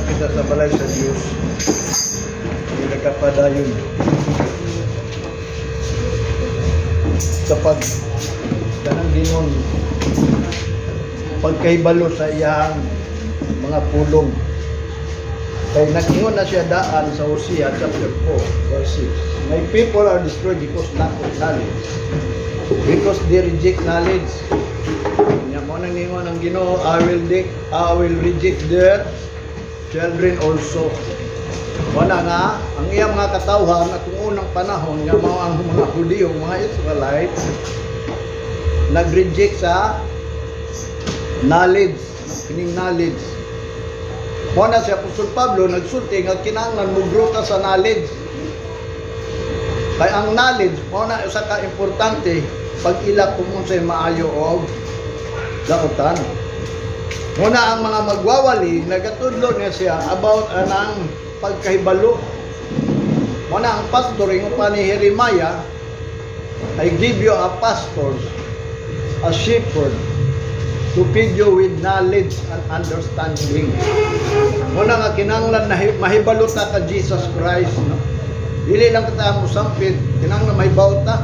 Kita sa balay sa Dios. Hindi nagkapadayon sa pag kanang gingon pagkahibalo sa iyang mga pulong. Kay nag-ingon na siya daan sa Hosea chapter 4 verse 6. "My people are destroyed because lack of knowledge." Because they reject knowledge. Nya mao nang ningon ang Ginoo, "I will reject their children also." Wala nga ang iyang mga katawhan atong unang panahon nga mao ang mga Hudiyo, mga Israelites, nag-reject sa knowledge, no? Kining knowledge. Mao na si Apostol Pablo nagsulti nga kinahanglan mo grow ta sa knowledge. Kay ang knowledge mao na usa ka importante pag ila kung unsay maayo og dautan. Muna ang mga magwawali nagatudlo niya siya about anang pagkahibalo. Muna ang pastor, ingon pa ni Jeremiah, "I give you a pastor, a shepherd, to feed you with knowledge and understanding." Muna nga kinahanglan na mahibalo ta ka Jesus Christ, no? Dili lang kita mo sampid, kinahanglan mahibaw ta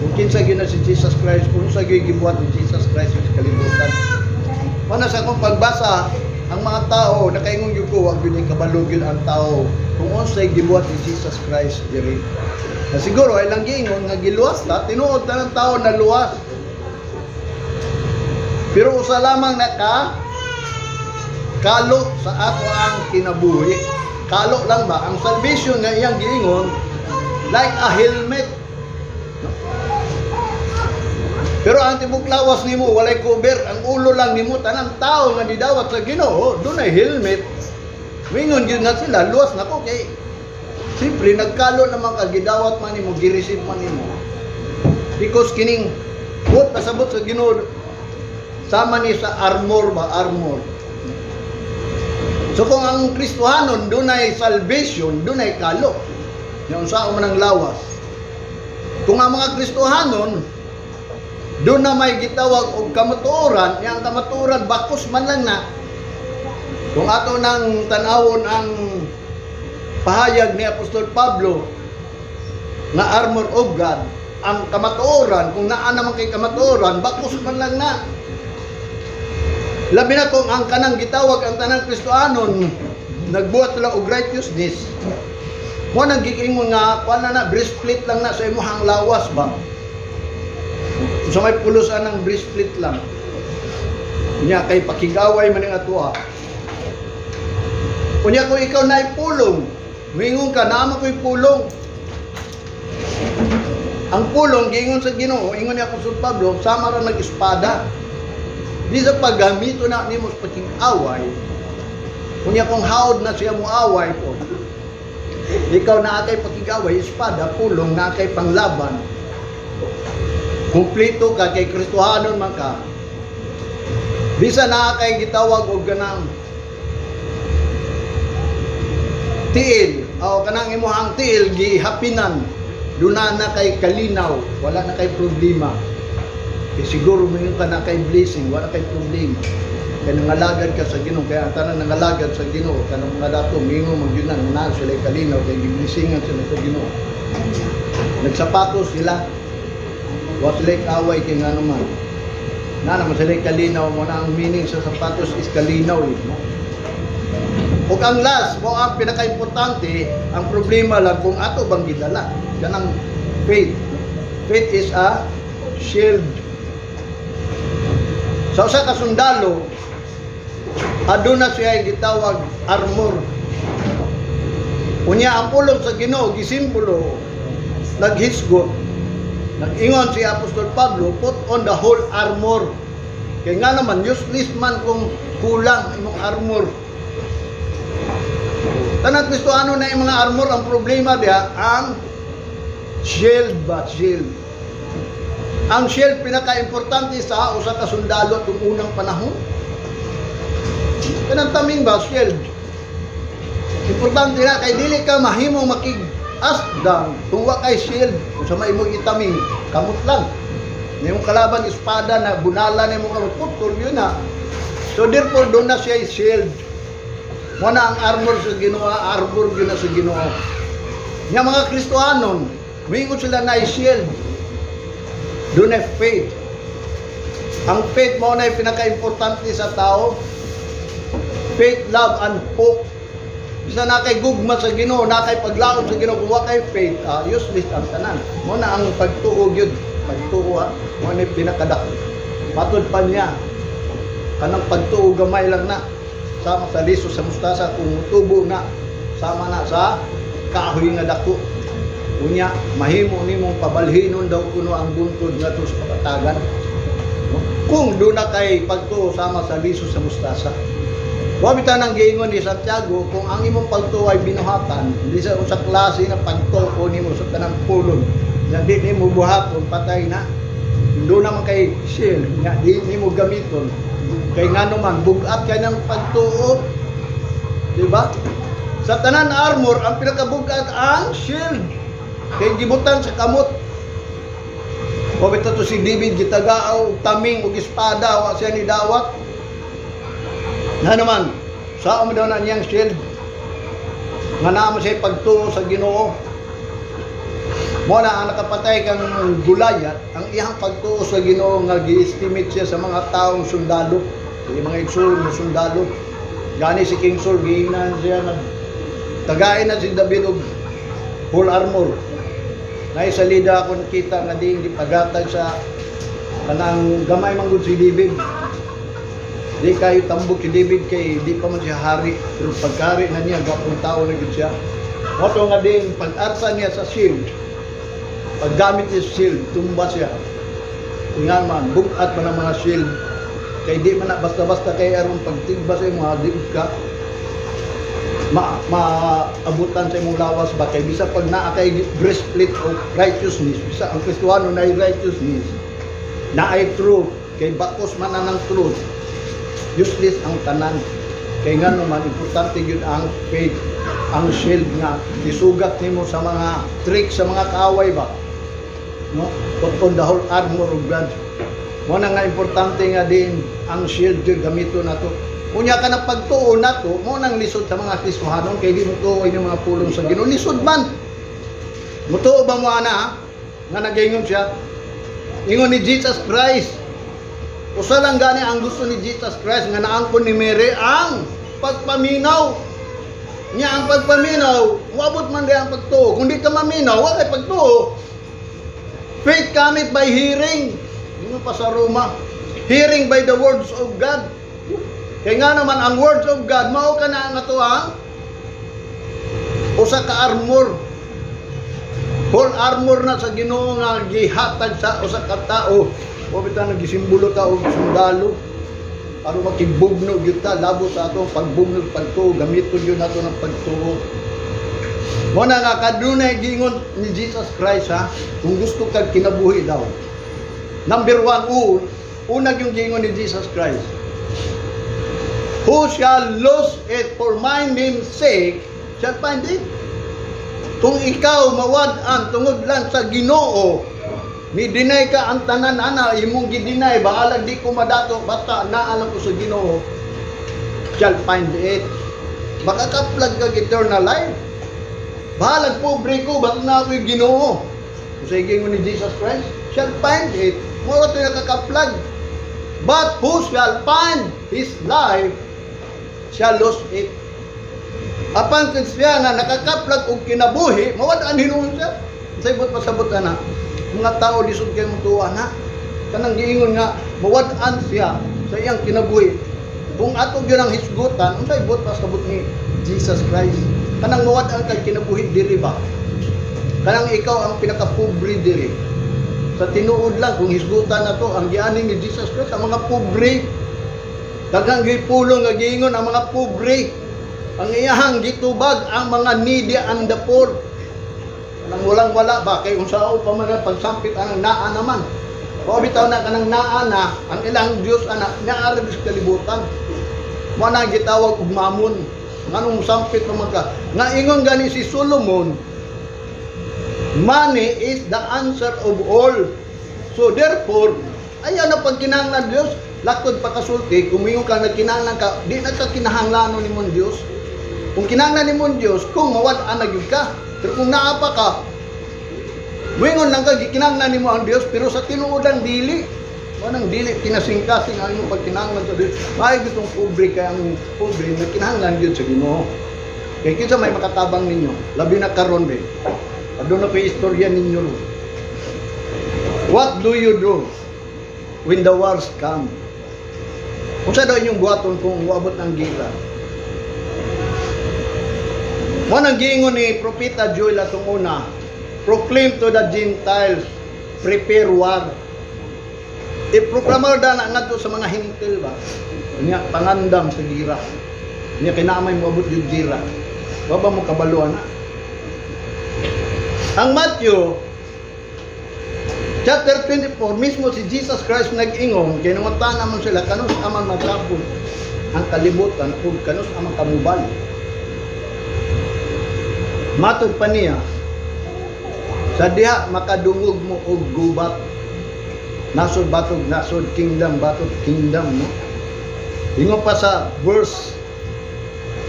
kung kinsa gyud na si Jesus Christ, kung unsa gyud gibuhat ni Jesus Christ sa kalibutan. Mana sa akong pagbasa, ang mga tao, nakaingon gyud ko, wag gyud ni kabalo gyud ang tao kung unsay gibuhat ni Jesus Christ diri. Na siguro ay lang giingon nga giluwas ta, tinuod ta ng tao na luwas. Pero usa lamang na ka kalo sa ato ang kinabuhi. Kalo lang ba? Ang salvation nga iyang giingon, like a helmet. No? Pero ang tibok lawas nimo walay cover, ang ulo lang nimo. Tanang tao nga nidawat sa Ginoo dunay helmet. Mingon gyud nga sila, "Luwas na ko," kay siyempre nagkalo naman ka, gidawat man nimo, gi-receive man nimo. Because kining buot pasabot sa Ginoo sama ni sa armor ba, armor. So kung ang Kristohanon dunay salvation, dunay kalo. Yung unsa man ang lawas. Kung ang mga Kristohanon doon na may gitawag og kamatuoran, yang kamatuoran bakos man lang na. Kung ato nang tan-awon ang pahayag ni Apostol Pablo na armor of God, ang kamatuoran, kung naa naman kay kamatuoran, bakos man lang na. Labi na kung ang kanang gitawag ang tanang Kristohanon nagbuhat sila og righteousness. Mo nang giingon nga kuan na na, breastplate lang na sa imong lawas ba. Sa may pulusan ng breastplate lang. Unya kay pakigaway man ang atoa. Unya kung ikaw na pulong, mingon ka, "Naa ko'y pulong." Ang pulong, giingon sa Ginoo, ingon ni Apostol Pablo, sama ra nag-espada. Di sa paggamito na nimo sa pakig-away, unya kung haod na siya mo away po, ikaw na kay pakig-away, espada, pulong, na kay panglaban. Kumplito ka, kay Kristohanon man ka. Bisa na kay gitawag og ganang tiil, o kanang imuhang tiil gihapinan, duna na kay kalinaw, wala na kay problema. Eh, siguro mo ka na kay blessing, wala kay problema. Kay nangalagad ka sa Ginoo, kaya ang tanan nangalagad sa Ginoo, kanang mga dato, mingo man gyud na, naa sila kalinaw, kay giblessingan sila sa Ginoo. Nagsapatos sila, wa sila kaaway kay nga naman. Na naman sila kalinaw mo na ang meaning sa sapatos is kalinaw eh. No? Ug ang last, mo ang pinaka-importante, ang problema lang kung ato bang gidala. Kanang faith. Faith is a shield. Sa usa ka sundalo, aduna siya gitawag armor. Unya ang pulong sa Ginoo gisimbolo naghisgot. Nag-ingon si Apostol Pablo, "Put on the whole armor." Kaya nga naman, useless man kung kulang imong armor. Tanang Kristohano na yung mga armor, ang problema diha, ang shield ba, shield. Ang shield pinaka-importante sa usa ka sundalo itong unang panahon. Kanang taming ba, shield. Importante na kay dili ka mahimo makig asdang kung wa kay shield. Kung sa may imong itaming, kamot lang. Nimong kalaban espada na bunala nimo kamot, putol yun na. So therefore doon na siya shield. Mo na ang armor sa Ginoo, armor gyud na sa Ginoo. Nya mga Kristohanon, moingon sila na shield. Dunay faith. Ang faith mo na yung pinaka-importante sa tao. Faith, love, and hope. Bisa na kay gugma sa Ginoo, na kay paglaom sa Ginoo, kung wa kay faith, useless ang tanan. Mo na ang pagtuo gyud, pagtuo ha, mo na yung pinakadako. Matod pa niya, kanang pagtuo gamay lang na. Sama sa liso sa mustasa, kung tubo na, sama na sa kahoy nga dako. Unya, mahimo nimong pabalhinon daw kuno ang buntod ngadto sa kapatagan. No? Kung duna kay pagtuo sama sa liso sa mustasa. Wa bitaw nang giingon ni Santiago, kung ang imong pagtuo ay binuhatan, di sa usa klase na pagtuo nimo sa tanang pulong. Nga di nimo buhaton, patay na. Doon naman kay shield, nga di nimo gamiton. Kay ngano man bugat kay ng pagtuo. Di ba? Sa tanan armor, ang pinakabugat ang shield. Kay gibutan sa kamot. O bitaw to si David gitagaaw og taming og espada, wa siya ni dawat. Na naman, sa mo daw na niyang shield. Nga naa mo siya pagtuo sa Ginoo. Mo na ang nakapatay kang Goliath, ang iyang pagtuo sa Ginoo nga gi-estimate siya sa mga taong sundalo, sa mga igsoon nga sundalo. Gani si King Saul giingnan siya nga tagain na si David og whole armor. Nay sa lida ako nakita nga diin gipagatag sa kanang gamay man gud si David. Di kayo tambok si David kay di pa man siya hari, pero pagkari na niya gapong tao na gud siya. Mo to nga din pag-arsa niya sa shield. Paggamit niya sa shield, tumba siya. Nga man, bugat man ang mga shield. Kay di man na basta-basta kay aron pagtigba sa imo, di ka maabutan sa imong lawas ba, kay bisa pag naa kay breastplate of righteousness, bisa ang Kristohano na righteousness, na ay truth, kay bakos man na ng truth, useless ang tanan. Kay ngano man, importante gyud ang faith, ang shield nga isugat nimo sa mga trick sa mga kaaway ba, no? Put on the whole armor of God. Mo na nga importante nga din ang shield gyud gamito nato. Unya ka na pagtuo nato, mo nang lisod sa mga Kristohanon kay di mo tuo yung mga pulong sa Ginoo. Lisod man. Mutuo ba mo ana, ha? Nga nagaingon siya. Ingon ni Jesus Christ. Usa lang gani ang gusto ni Jesus Christ nga naangkon ni Mary, ang pagpaminaw. Nya ang pagpaminaw, moabot man di ang pagtuo. Kung di ka maminaw, wa kay pagtuo. Faith cometh by hearing. Ingon pa sa Roma. Hearing by the words of God. Kay nga naman ang words of God, mao ka na ang atoang usa ka armor. Whole armor na sa Ginoo nga gihatag sa usa ka tawo. Wa bitaw nagisimbolo ta og sundalo. Aron makigbugno gyud ta labo sa atong pagbugno, pagtuo, gamiton gyud nato ng pagtuo. Mo na nga kadunay giingon ni Jesus Christ ha, kung gusto kag kinabuhi daw. Number one, unag yung giingon ni Jesus Christ. "Who shall lose it for my name's sake shall find it." Kung ikaw mawad-an tungod lang sa Ginoo, ni deny ka ang tanan ana, imong gi-deny, bahalag di ko madato, basta naa lang ko sa Ginoo, shall find it. Makakaplag kag eternal life. Bahalag pobre ko, basta na ako yung Ginoo. Kung sa mo ni Jesus Christ, shall find it. Mura ito nakakaplag. "But who shall find his life shall lose it." Apan kung siya nga nakakaplag og kinabuhi, mawad-an hinuon siya. Sa ibot pasabot ana, mga tao lisod kay mutuwa na. Kanang giingon nga mawad-an siya sa iyang kinabuhi. Kung ato gyud ang hisgutan, unsay buot pasabot ni Jesus Christ? Kanang mawad-an kay kinabuhi diri ba? Kanang ikaw ang pinakapobre diri. Sa tinuod lang, kung hisgutan na to, ang giani ni Jesus Christ, ang mga pobre. Daghang gipulong nga giingon ang mga pobre. Ang iyahang gitubag ang mga needy and the poor. Kanang walang wala ba kay unsao pa man ang pagsampit ang naa naman. O bitaw na kanang naa na ang ilang Dios ana naa ra sa kalibutan. Mo na gitawag og mamon. Nganong sampit pa man ka? Nga ingon gani si Solomon, "Money is the answer of all." So therefore, ayaw na pagkinahanglan Dios, lakod pa kasulti, kung mingon ka nagkinahanglan ka, di na ka kinahanglanon ni mong Dios. Kung kinahanglan nimo ang Dios, kung mawad-an na gyud ka. Pero kung naa pa ka, muingon lang ka, gikinahanglan nimo ang Dios, pero sa tinuodan dili. Mao nang dili kinasingkasing ang imong pagkinahanglan sa Dios. Maayo gyud pobre kay ang pobre nagkinahanglan gyud sa Ginoo. Kay kinsa may makatabang ninyo, labi na karon be. Aduna pa istorya ninyo ron. What do you do when the wars come? Unsa daw inyong buhaton kung moabot ng gira? Mao nang giingon ni Propeta Joel atong una, "Proclaim to the Gentiles, prepare war." I-proclamar da na ngadto sa mga Hentil ba? Nya pangandam sa gira. Nya kay naa may moabot yung gira. Wa ba mo kabalo ana? Ang Matthew chapter 24, mismo si Jesus Christ nag-ingon, kay nangutana man sila, kanus aman matapos ang kalibutan ug kanus aman kamubalik. Matod pa niya, sa diha makadungog mo og gubat. Nasod batog nasod, kingdom batog kingdom, no? Ingon pa sa verse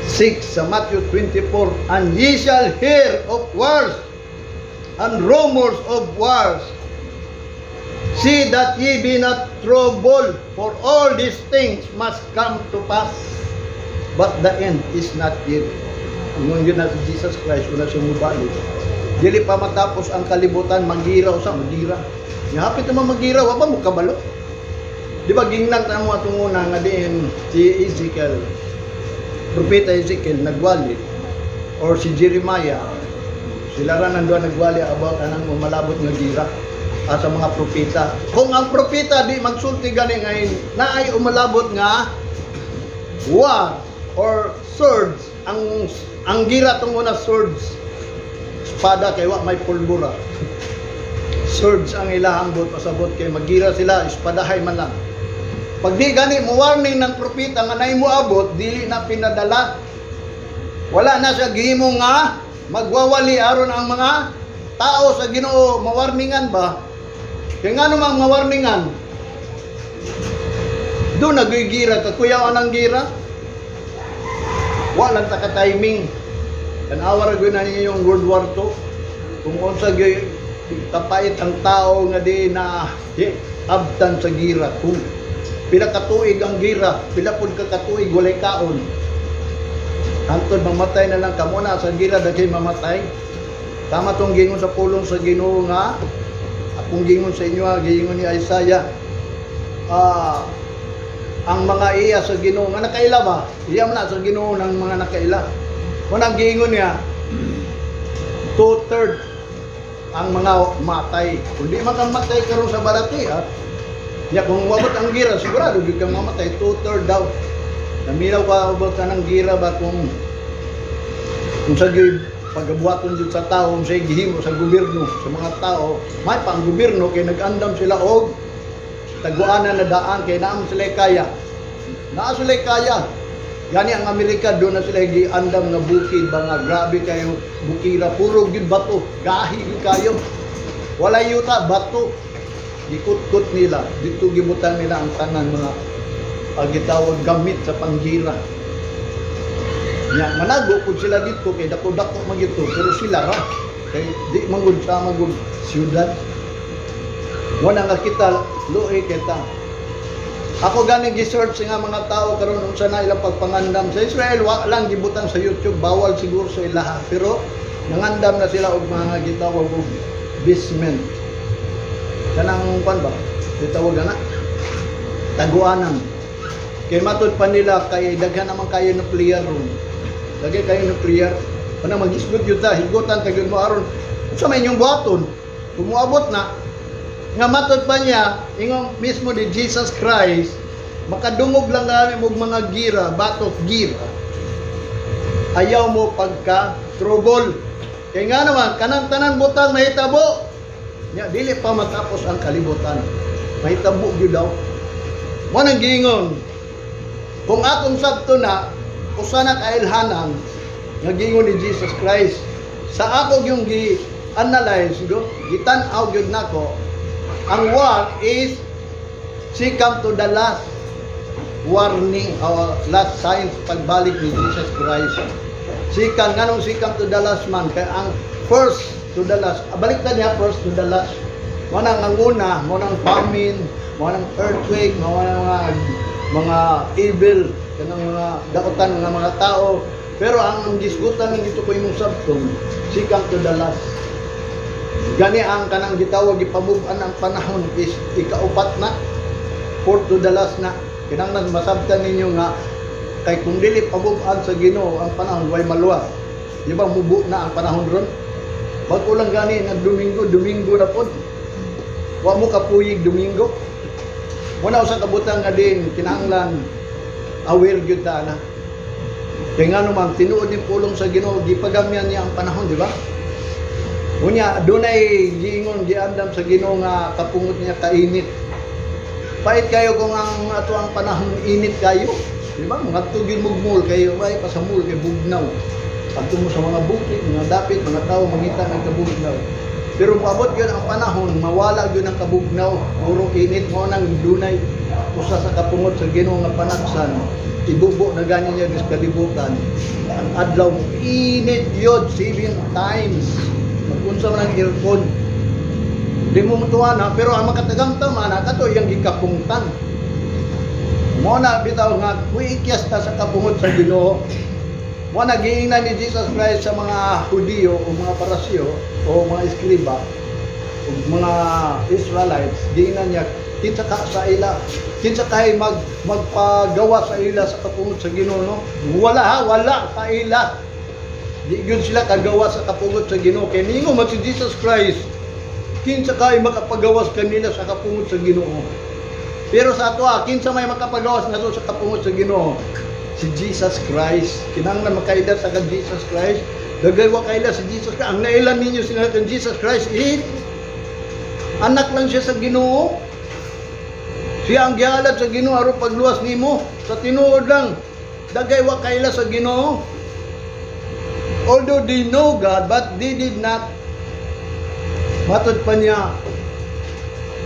6 sa Matthew 24, "And ye shall hear of wars and rumors of wars. See that ye be not troubled, for all these things must come to pass. But the end is not yet." Ingon yun na si Jesus Christ, una siya mubalik. Dili pa matapos ang kalibutan, magira sa magira. Nga hapit naman magira, wa ba mo kabalo? Di ba gingnan ta mo atong una nga diin si Ezekiel, Propeta Ezekiel nagwali or si Jeremiah, sila ra nang duha nagwali about anang umalabot nga gira sa mga propeta. Kung ang propeta di magsulti gani ngayon naay umalabot nga war or swords, ang gira tong una swords, espada, kay wa may pulbura. Swords ang ilahang buot pasabot kay magira sila, espadahay man lang. Pag di gani mo warning ng propeta nga nay moabot, dili na pinadala. Wala na siya gihimo nga magwawali aron ang mga tao sa Ginoo mawarningan ba. Kaya nga namang mawarningan, doon nagigira, kakuyaw ang gira. Wala ta ka timing. Tanawa ra gyud na ninyo yung World War II. Kung unsa gyud kapait ang tao nga di na abtan sa gira. Kung pila ka tuig ang gira, pila pud ka katuig walay kaon. Hantod mamatay na lang kamo na sa gira daghay mamatay. Tama tong gingon sa pulong sa Ginoo nga akong gingon sa inyo, ha, gingon ni Isaiah. Ang mga iya sa Ginoo nga nakaila ba? Iya man na sa Ginoo ng mga nakaila. Kung ang giingon niya, two-third ang mga matay. Kung di man kang matay karon sa balati, ha? Ya, kung moabot ang gira, sigurado gyud kang mamatay, two-third daw. Naminaw ka abot ka ng gira ba kung sa gyud pagabuhaton jud sa tao, sa gihimo sa gobyerno, sa mga tao, may pa ang gobyerno kay nag-andam sila og taguanan na daan kay naam sila kaya. Naa sila kaya. Gani ang Amerika doon na sila giandam nga bukid ba nga grabe kayo bukira, puro gyud bato, gahi gyud kayo. Wala yuta, bato. Gikutkot nila, dito gibutan nila ang tanan mga pagitawag gamit sa panggira. Nya manago pud sila dito kay dako-dako man gyud to, pero sila ra kay di man gud sa magud syudad. Wala nga kita luoy kita. Ako gani gi-search nga mga tao karon unsa na ilang pagpangandam sa Israel, wa lang gibutang sa YouTube, bawal siguro sa ilaha. Pero nangandam na sila og mga gitawag og basement. Kanang kwan ba? Gitawag ana. Taguanan. Kay matud pa nila kay daghan naman kayo nuclear ron. Daghan kayo nuclear. Kana magisgot yun ta, hisgutan kay mo aron. Unsa may inyong buhaton? Kung moabot na, nga matod pa niya, ingon mismo ni Jesus Christ, makadungog lang gani mo mga gira, batok gira. Ayaw mo pagka trouble. Kay nga naman, kanang tanan butang mahitabo. Nya dili pa matapos ang kalibutan. Mahitabo gyud daw. Mo nang giingon, kung akong sabto na, usa na kailhanan nga giingon ni Jesus Christ. Sa ako yung gi-analyze, gitan-aw gyud nako, ang war is she come to the last warning or last signs pagbalik ni Jesus Christ. Second, nganong second to the last man? Kay ang first to the last, balik ta niya, first to the last. Mo nang ang una, mo nang famine, mo nang earthquake, mo nang mga evil, kanang mga dakutan ng mga tao. Pero ang gisgutan ng dito ko imong sabton, second to the last. Gani ang kanang gitawag gipamove-an ang panahon is ikaupat na, fourth to the last na. Kinahanglan masabtan ninyo nga kay kung dili pamove-an sa Ginoo ang panahon, way maluwas. Di ba mubo na ang panahon ron? Bago lang gani nag Domingo, Domingo na pod. Wa mo kapuyig Domingo. Muna usa ka butang nga din kinahanglan aware gyud ta na. Kay ngano man tinuod ni pulong sa Ginoo, gipagamyan niya ang panahon, di ba? Unya, dunay giingon, giandam sa Ginoo nga kapungot niya kainit. Pait kayo kung ang ato ang panahon init kayo. Di ba? Mga tugin mugmul kayo, ay pa sa mall kay bugnaw. Adto mo sa mga bukid, mga dapit, mga tao mangita ng kabugnaw. Pero moabot yun ang panahon, mawala yun ang kabugnaw, puro init mo nang dunay usa sa kapungot sa Ginoo nga panagsan. Ibubo na gani niya sa kalibutan. Ang adlaw init yun seven times. Magunsa man ang aircon. Di mo mutuwa na, pero ang makatagang tama na, kato iyang gikapungtan. Mo na bitaw nga muikyas ta sa kapungot sa Ginoo. Mo na giingnan ni Jesus Christ sa mga Hudiyo o mga Paraseo o mga eskriba o mga Israelites, giingnan niya kinsa ka sa ila, kinsa kay magpagawa sa ila sa kapungot sa Ginoo, no? Wala ha, wala sa ila. Di gyud sila kagawa sa kapungot sa Ginoo kay ningo man si Jesus Christ, kinsa kay makapagawas kanila sa kapungot sa Ginoo. Pero sa ato, kinsa may makapagawas nato sa kapungot sa Ginoo? Si Jesus Christ. Kinahanglan makaila sa kan Jesus Christ. Dagay wa kaila si Jesus Christ. Ang nailan ninyo sila kan Jesus Christ is anak lang siya sa Ginoo. Siya ang gihalad sa Ginoo aron pagluwas nimo. Sa tinuod lang. Dagay wa kaila sa Ginoo. Although they know God, but they did not, matod pa niya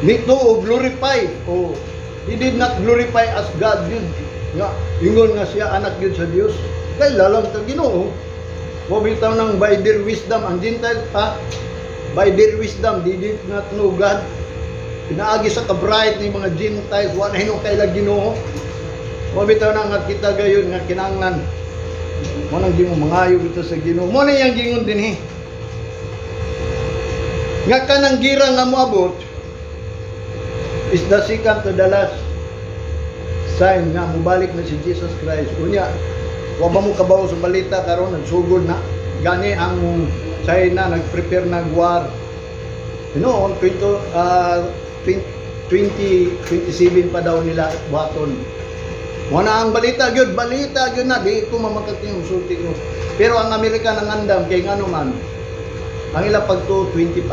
nito o glorify o he did not glorify as God yun nga ingon nga siya anak yun sa Dios kay lalang ta Ginoo. Mo bitaw nang by their wisdom ang Gentile pa, by their wisdom they did not know God. Pinaagi sa kabright ni mga Gentiles, wa na hinuon kaila Ginoo. Mo bitaw nang nga kita gayon nga kinahanglan mo nang di mo mangayo bitaw sa Ginoo. Mo na iyang gingon dinhi nga kanang gira nga moabot is the second to the last sign nga mubalik na si Jesus Christ. Unya, wa ba mo kabaw sa balita karon, nagsugod na gani ang China, nag-prepare nag war. Noon 20 2027 pa daw nila buhaton. Mo na ang balita gyud, balita gyud na di ko mamakati yung sulti ko. Pero ang Amerika nangandam kay ngano man ang ila pagtuo 25.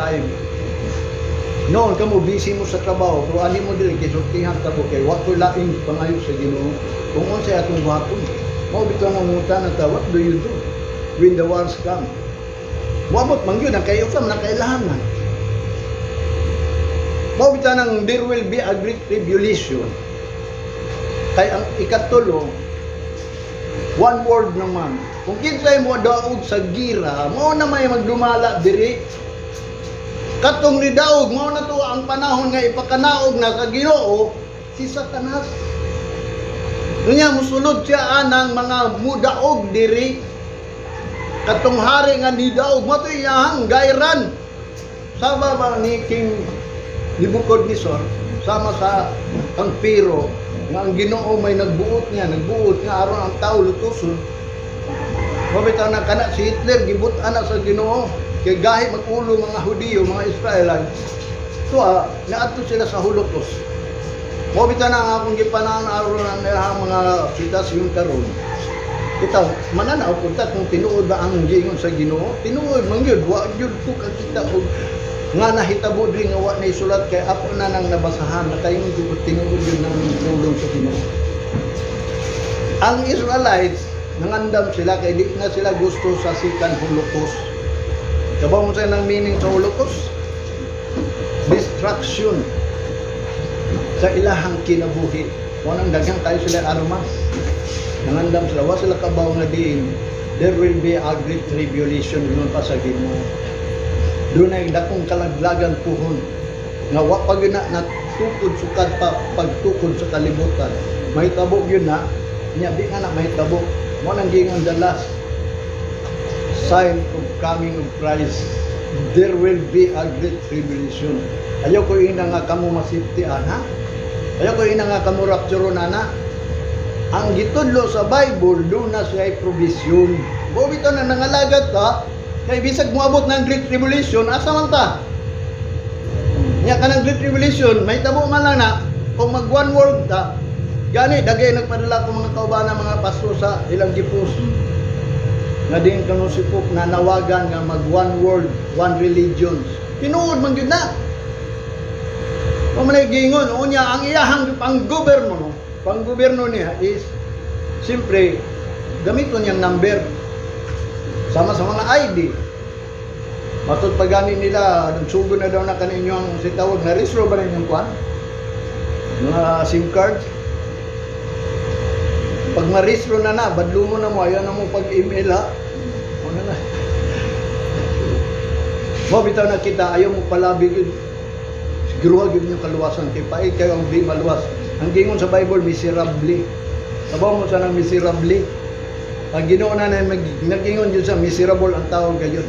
Noon kamo busy mo sa trabaho pero ani mo dili kay sultihan ka ko kay wa ko laing pangayo sa Ginoo kung unsay atong buhaton. Mao bitaw ang ngutana ta, what do you do when the wars come? Moabot man gyud ang kayo ka man kailangan man. Mao bitaw nang there will be a great tribulation. Kay ang ikatulo, one word naman. Kung kinsay mo daog sa gira, mao na may magdumala diri. Katong ni daog, mao na to ang panahon nga ipakanaog na sa Ginoo si Satanas. Unya musulod siya anang mga mudaog diri. Katong hari nga nidaog mo to iyang gayran. Sama ba ni King Nebuchadnezzar, sama sa ang Pero nga ang Ginoo may nagbuot niya, nagbuot nga aron ang tao lutuson. Mabitaw na kana si Hitler gibut ana sa Ginoo kay gahi magulo mga Hudiyo, mga Israelites. So naadto sila sa Holocaust. Mo bitaw na ang akong gipanahon aron ang ilang mga sitwasyon karon. Itaw, mananaw po ta kung tinuod ba ang giingon sa Ginoo. Tinuod man gyud, wa gyud ko kakita og nga nahitabo diri nga wa na isulat kay ako na nang nabasahan nakaingon gyud ko tinuod gyud nang pulong sa Ginoo. Ang Israelites nangandam sila kay di na sila gusto sa second Holocaust. Kabaw mo sa nang meaning sa Holocaust? Destruction sa ilahang kinabuhi. Wanang daghan kayo sila armas. Nangandam sila, wa sila kabaw nga diin. There will be a great tribulation, ingon pa sa Ginoo. Dunay dakong kalaglagan puhon nga wa pa gyud na natukod sukad pa pagtukod sa kalibutan. Mahitabo gyud na nya, di nga na mahitabo. Mao nang giingon, the last sign of coming of Christ, there will be a great tribulation. Ayaw ko ina nga kamo masipti ana. Ayaw ko ina nga kamo rapture na. Ang gitudlo sa Bible, duna siya provision. Mao bitaw na nangalagad ta, kay bisag moabot ng great tribulation, asa man ta? Nya kanang great tribulation, mahitabo man lang na kung mag one world ta. Gani dagay nagpadala ko mga kauban, mga pastor, sa ilang gipos nga din kano si Pope na nawagan nga mag one world, one religions. Tinuod man gyud na. Mao man ay giingon, unya ang iyahang panggoberno, no? Panggoberno niya is siyempre gamiton niyang number sama sa mga ID. Matod pa gani nila, nagsugod na daw na kaninyo ang si tawag na registro ba ninyong kuan? Mga SIM card. Pag ma-registro na na, badlo mo na mo, ayaw na mo pag-email ha. Ano na. Mao bitaw na kita, ayaw mo palabi gyud. Siguro gyud yung kaluwasan kay pait kayo ang di maluwas. Ang gingon sa Bible, miserable. Sabaw mo sa nang miserable. Ang Ginoo na na nagingon yun sa miserable ang tao gayon.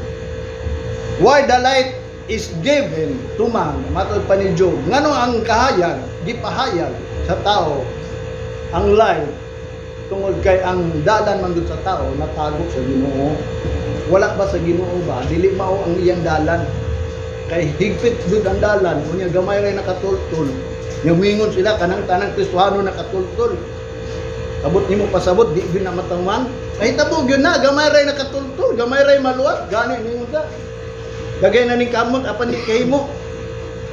Why the light is given to man, matod pa ni Job. Ngano ang kahayag, gipahayag sa tao ang light? Tungod kay ang dalan man gud sa tao natago sa Ginoo. Wala ba sa Ginoo ba? Dili mao ang iyang dalan. Kay higpit gud ang dalan, unya gamay ray nakatultol. Nya mingon sila kanang tanang Kristohano nakatultol. Abot nimo pasabot, di gyud na matawan. Ay tabo gyud na, gamay ray nakatultol, gamay ray maluwas, gani ningon ka. Dagay na ning kamot apan di kahimo.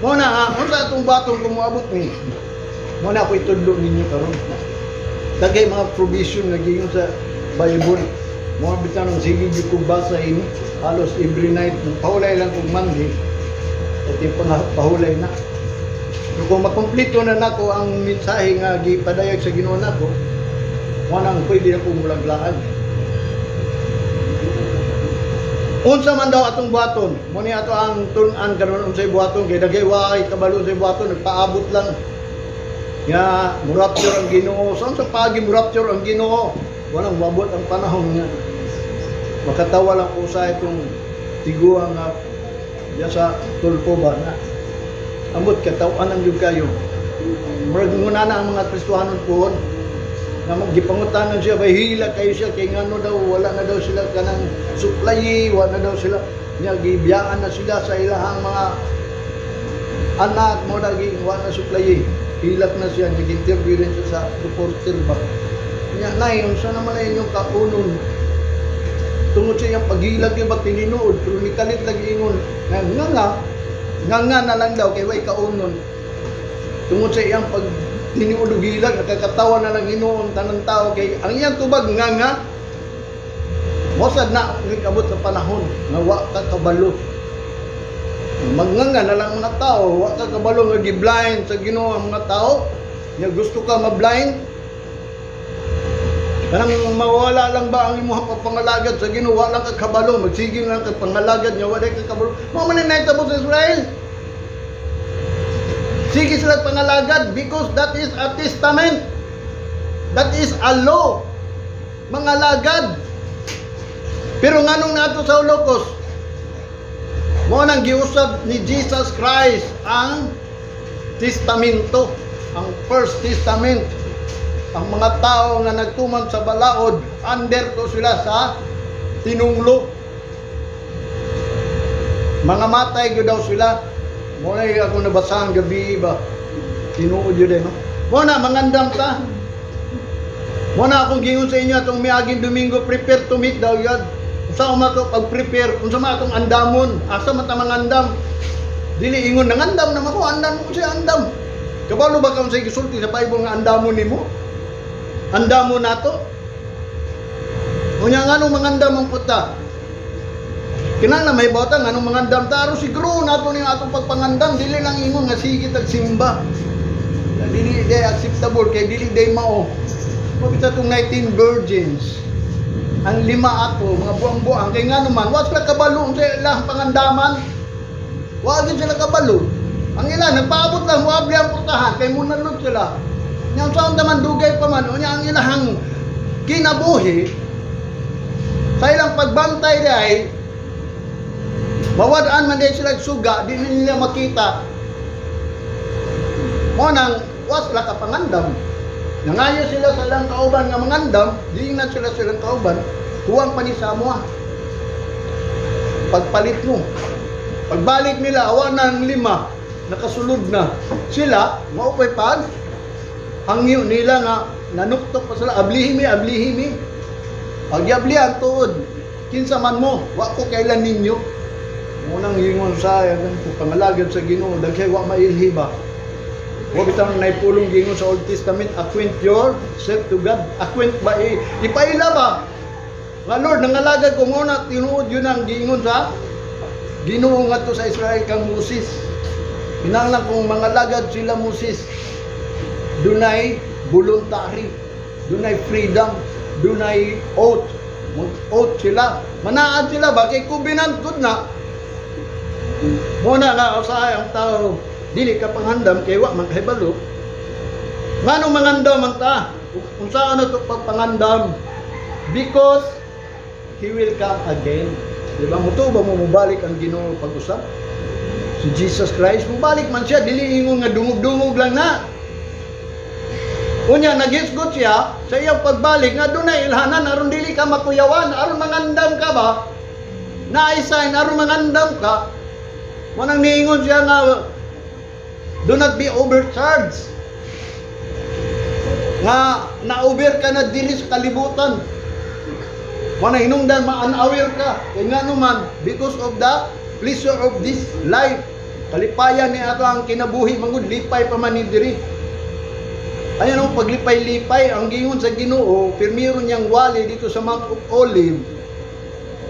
Mao na ha, unsa atong batong kung moabot ni? Mao na ako itudlo ninyo karon. Dagay mga provision nga giingon sa Bible. Mao bitaw nang sige gyud kog basa ini halos every night. Pahulay lang kog Monday. At yung pahulay na. Pero kung makompleto na nako ang mensahe nga gipadayag sa Ginoo nako, mo nang pwede na kong mulaglaan. Unsa man daw atong buhaton? Mo ni ato ang tun-an karon, unsay buhaton, kay daghay waay kabalo unsay buhaton, nagpaabot lang. Nga murapture ang Ginoo. Sa unsa paagi murapture ang Ginoo? Walang mabot ang panahon nga makatawa lang ko sa itong tiguang nga diya sa Tulfo ba na ambot katawan ang gyud kayo. Murag nguna na ang mga Kristohanon puhon nga maggipangutanan siya bay hila kayo siya kay ngano daw wala na daw sila kanang supply, wala na daw sila nya, gibiyaan na sila sa ilahang mga anak mo lagi, wala na supply, hilak na siya. Nag-interview rin siya sa reporter ba nya, "Nay, unsa naman na inyong kaunon tungod sa iyang paghilag yung ba tinuod?" Pero ni kalit lagi ingon nga nga nga nga nga na lang daw kay way kaunon tungod sa iyang pag tinuod og hilag. Nakakatawa na lang hinuon tanang tao kay ang iyang tubag nga nga. Mosad na abot sa panahon nga wa ka kabalo, magnganga na lang mga tao. Wa ka kabalo nga gi-blind sa Ginoo ang mga tao. Nya gusto ka ma-blind, kanang mawala lang ba ang imong pagpangalagad sa Ginoo? Wa lang ka kabalo, magsige lang ka pangalagad nya wala ka kabalo. Mao man ang nahitabo sa Israel. Sige sila pangalagad because that is a testament. That is a law. Mga lagad. Pero nganong nato sa Holocaust? Mao nang giusab ni Jesus Christ ang testamento, ang First Testament. Ang mga tao nga nagtuman sa balaod, under to sila sa tinunglo. Mga matay gyud daw sila. Mao na ako nabasa ang gabi ba. Tinuod yun eh, no? Mao na, mangandam ta. Mao na akong gingon sa inyo atong miaging Domingo, prepare to meet daw God. Unsa man to pag-prepare? Unsa man atong andamon? Asa man ta mangandam? Dili ingon nangandam naman ko, andam ko siya andam. Kabalo ba ka sa gisulti sa Bible nga andamon nimo? Andamon nato? Unya nganong mangandam ang puta? Kinahanglan may bata nganong mangandam ta aron siguro nato ning atong pagpangandam, dili lang ingon nga sige tag simba. Dili day acceptable kay dili day mao. Mabita tong 19 virgins. Ang lima ato, mga buang-buang, kay nga naman, wa sila kabalo sa ilang pangandaman. Wa gyud sila kabalo. Ang ilan, nagpaabot lang, muabli ang portahan, kay munalod sila. Nya unsaon man dugay pa man, unya ang ilahang kinabuhi, sa ilang pagbantay diay, mawad-an man diay sila suga, di nila makita. Mo nang was sila kapangandam. Nangayo sila sa ilang kauban nga mangandam, di na sila silang kauban, huwang pa ni Samoa. Pagpalit mo. Pagbalik nila, awa na ang lima, nakasulod na. Sila, maupay pag, hangyo nila nga, nanuktok pa sila, ablihi mi, ablihi mi. Pag yablihan, tuod, kinsa man mo, wa ko kailan ninyo. Unang ingon sa ko pangalagad sa Ginoo, daghay wa mailhi ba. Wa bitaw nang naipulong gingon sa Old Testament, "Acquaint yourself to God." Acquaint ba eh, ipaila ba? Nga Lord, nangalagad ko muna, tinuod yun ang gingon sa Ginoo ngadto sa Israel kang Moses. Kinahanglan kung mangalagad sila Moses, dunay voluntary, dunay freedom, dunay oath. Mag-oath sila. Manaad sila ba? Kay covenant gud na. Muna nga usahay ang tao, dili ka pangandam kay wa man kahibalo. Nganong mangandam ang ta? Unsa ano to pagpangandam? Because He will come again. Di ba? Mutuo ba mo mubalik ang Ginoo pag-usap? Si Jesus Christ, mubalik man siya, dili ingon nga dungog-dungog lang na. Unya naghisgot siya sa iyang pagbalik nga dunay ilhanan aron dili ka makuyawan, aron mangandam ka ba? Naay sign aron mangandam ka. Manang niingon siya nga do not be overcharged. Nga na-over ka na diri sa kalibutan. Wala hinungdan ma-unaware ka. Kay nga naman, because of the pleasure of this life. Kalipayan ni ato ang kinabuhi mangud lipay pa man ni diri. Ayan ang paglipay-lipay, ang gingon sa Ginoo, pirmiro niyang wali dito sa Mount of Olive.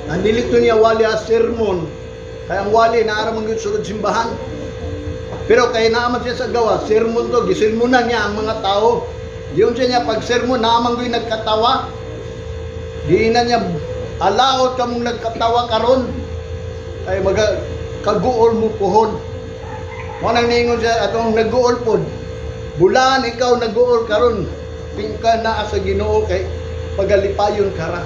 Ang dili to niya wali as sermon. Kaya ang wali naara man gyud sulod simbahan. Pero kay naaman siya sa gawa, sermon to, gisermonan niya ang mga tao. Diyon siya niya pag sermon, naaman gyud nagkatawa. Giinan niya, alaot ka mong nagkatawa karon. Ay maga kaguol mo puhon. Mo nang niingon siya atong nagguol pod. Bulaan ikaw nagguol karon. Tingka naa sa Ginoo kay pagalipayon kara.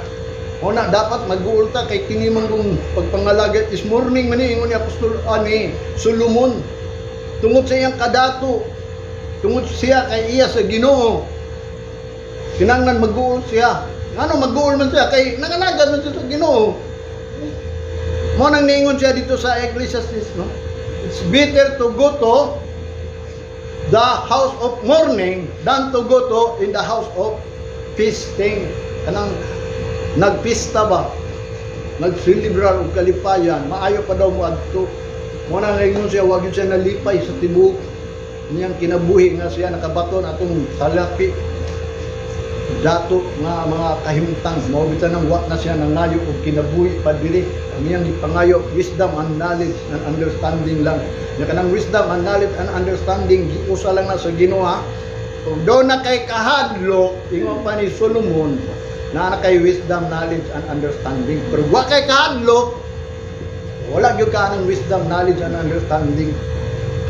O na dapat magguol ta kay kini man kung pagpangalaga is morning man ni ingon ni Apostol ani Solomon tungod sa iyang kadato, tungod siya kay iya sa Ginoo, kinahanglan magguol siya. Ngano magguol man siya? Kay nangalagad man siya sa Ginoo. Mo nang niingon siya dito sa Ecclesiastes, no, it's better to go to the house of mourning than to go to in the house of feasting. Kanang nagpista ba, nagselebrar og kalipayan, maayo pa daw mo adto. Mo nang ingon siya, wag yun siya nalipay sa tibuok niyang kinabuhi nga siya nakabaton atong salapi dato nga mga kahimtang. Mao bitan nang wa na siya nangayo og kinabuhi pa diri. Ang iyang gipangayo, wisdom and knowledge and understanding lang. Nya kanang wisdom and knowledge and understanding, giusa lang na sa Ginoo, ha. Kung do na kay kahadlok, ingon pa ni Solomon, naa na kay wisdom, knowledge and understanding. Pero wa kay kahadlok, wala gyud ka ng wisdom, knowledge and understanding.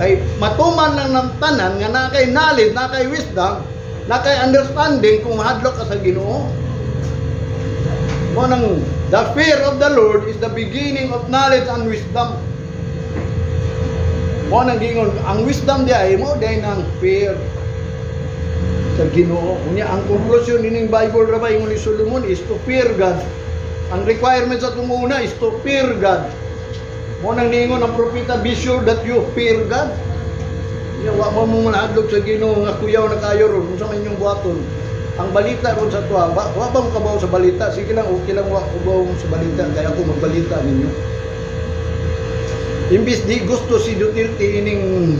Kay matuman lang ng tanan nga naa kay knowledge, naa kay wisdom, naa kay understanding kung mahadlok ka sa Ginoo. Mo nang the fear of the Lord is the beginning of knowledge and wisdom. Mo nang gingon, ang wisdom di ay mo di ng fear sa Ginoo. Unya ang conclusion nining Bible ra ba, ingon ni Solomon, is to fear God. Ang requirement sa tumuna is to fear God. Mo nang niingon ang propeta, "Be sure that you fear God." Nya wa mo mo mahadlok sa Ginoo nga kuyaw na kayo ron unsa man inyong buhaton. Ang balita ron sa tuwa, ba, wa ba mo kabaw sa balita? Sige lang, okay lang wa ko sa balita kaya ako magbalita ninyo. Imbis di gusto si Duterte ining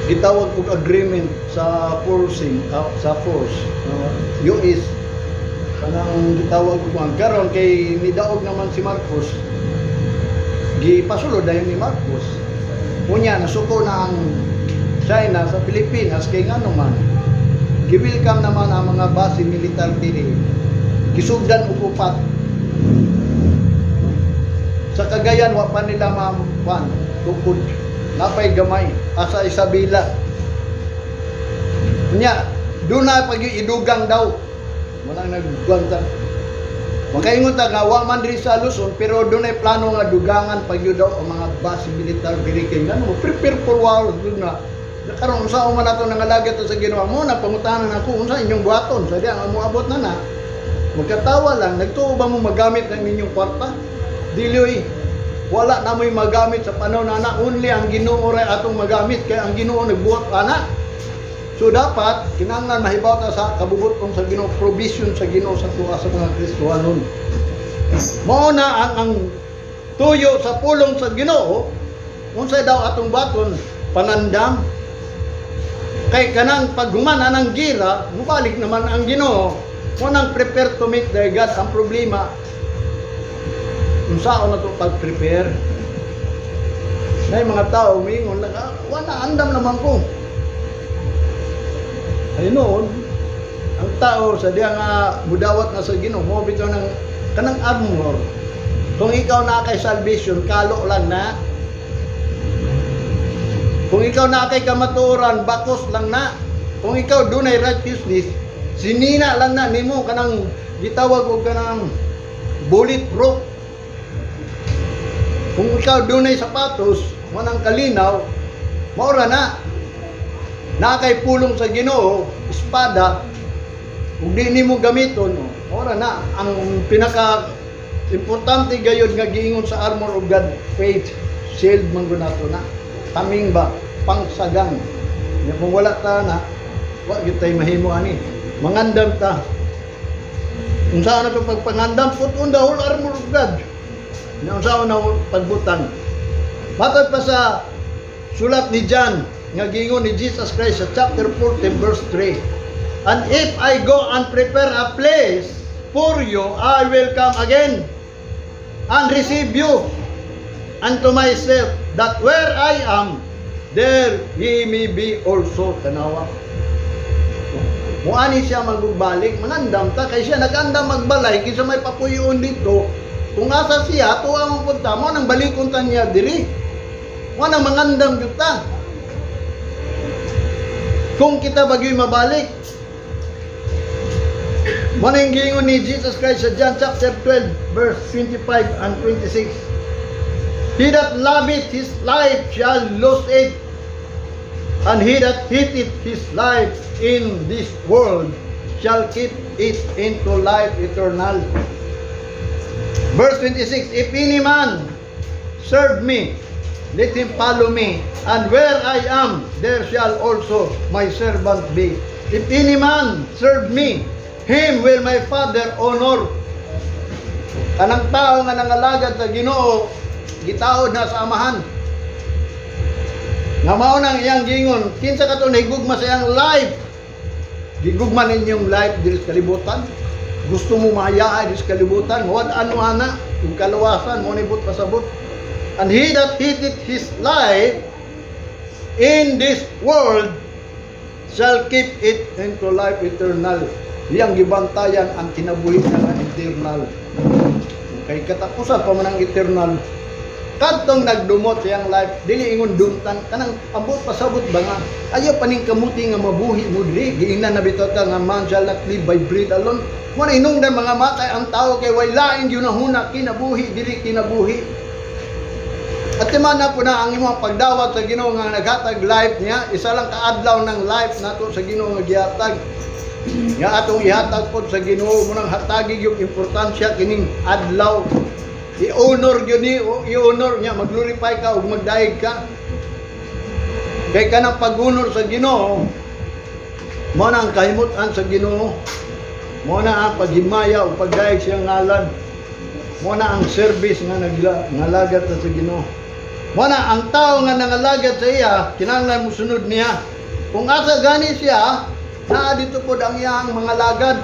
gitawag og agreement sa forcing sa force US kanang gitawag og kuan karon kay nidaog naman si Marcos, gipasulod dayon ni Marcos. Unya nasuko na ang China sa Pilipinas kay ngano man gi-welcome naman ang mga base militar dinhi. Gisugdan og upat. Sa Cagayan, wa pa nila makuan, tukod. Napay gamay asa Isabela. Nya, doon na pag idugang daw. Walang nagguan ta. Makaingon ta nga wa man diri sa Luzon, pero doon ay plano nga dugangan pag yun daw ang mga base militar diri, kay ngano prepare for war doon na. Karon, unsa man ato nangalagad sa Ginoo mo na pangutanan ako, unsa inyong buhaton sa diya nga moabot na na? Magkatawa lang, nagtuo ba mo magamit ng inyong kwarta? Dili oy. Wala na mo'y magamit sa panahon na na, only ang Ginoo ray atong magamit kay ang Ginoo nagbuhat ana. So dapat kinahanglan mahibaw ta sa kabubuton sa Ginoo, provision sa Ginoo sa tuwa sa mga Kristohanon. Mao na ang tuyo sa pulong sa Ginoo, unsay daw atong baton? Panandam. Kay kanang paghuman anang gira, mubalik naman ang Ginoo. Mo nang prepare to meet thy God. Ang problema, unsaon na to pag-prepare? Nay mga tao miingon lang, "Ah, wala, andam naman ko." Ay noon, ang tao sa diya nga mudawat na sa Ginoo, mo bitaw ng kanang armor. Kung ikaw na kay salvation, kalo lang na. Kung ikaw na kay kamatuoran, bakos lang na. Kung ikaw dunay righteousness, sinina lang na nimo, kanang gitawag og kanang bulletproof. Kung ikaw dunay sapatos, manang kalinaw, maura na. Na kay pulong sa Ginoo, espada, ug di nimo gamiton, maura na. Ang pinaka importante gayud nga giingon sa armor of God, faith, shield man gud nato na. Taming ba, pangsagang. Nya kung wala ta na, wa gyud tay mahimo ani. Mangandam ta. Kung saan na ito pagpangandam, put on the whole armor of God. Nya unsaon na pagbutang. Matod pa sa sulat ni John, nga giingon ni Jesus Christ sa chapter 14 verse 3, "And if I go and prepare a place for you, I will come again and receive you unto myself, that where I am, there ye may be also." Tanawa. Muani siya magbalik, mangandam ta kay siya nagandam magbalay kinsa may papuyoon dito. Kung asa siya, tuwa mo punta mo nang balikon ta niya diri. Mo nang mangandam gyud ta. Kung kita bagyo'y mabalik. Mo nang giingon ni Jesus Christ sa John chapter 12 verse 25 and 26. "He that loveth his life shall lose it, and he that hateth his life in this world shall keep it into life eternal." Verse 26, "If any man serve me, let him follow me, and where I am, there shall also my servant be. If any man serve me, him will my Father honor." Kanang tao nga nangalagad sa Ginoo, gitaod na sa Amahan. Nga mao nang iyang gingon, kinsa kato nahigugma sa iyang life? Gigugma ninyong life diri sa kalibutan? Gusto mo mahayaay diri sa kalibutan? Wad ano ana, ug kalawasan mo nibot pasabot. "And he that hateth his life in this world shall keep it into life eternal." Iyang gibantayan ang kinabuhi niya nga eternal. Kay katapusan pa man ang eternal. Kadtong nagdumot siyang life, dili ingon dumtan kanang ambot pasabot ba nga ayaw paning kamuti nga mabuhi mo diri. Giingnan na bitaw ta nga man shall not live by bread alone. Mo na hinungdan mga matay ang tao kay way laing gyunahuna kinabuhi dili kinabuhi. At na po na ang imong pagdawat sa Ginoo nga naghatag life niya, isa lang kaadlaw ng life nato sa Ginoo nga gihatag. Nga atong ihatag pod sa Ginoo mo nang hatagi yung importansya kining adlaw. I-honor gyud ni, i-honor niya, mag-glorify ka ug magdayeg ka. Kay kanang pag-honor sa Ginoo, mo na ang kahimutan sa Ginoo. Mo na ang paghimaya ug pagdayeg siyang ngalan. Mo na ang service nga nagla ngalagad ta sa Ginoo. Mo na ang tao nga nangalagad sa iya, kinahanglan mo sunod niya. Kung asa gani siya, naa dito pod ang iyang mga lagad.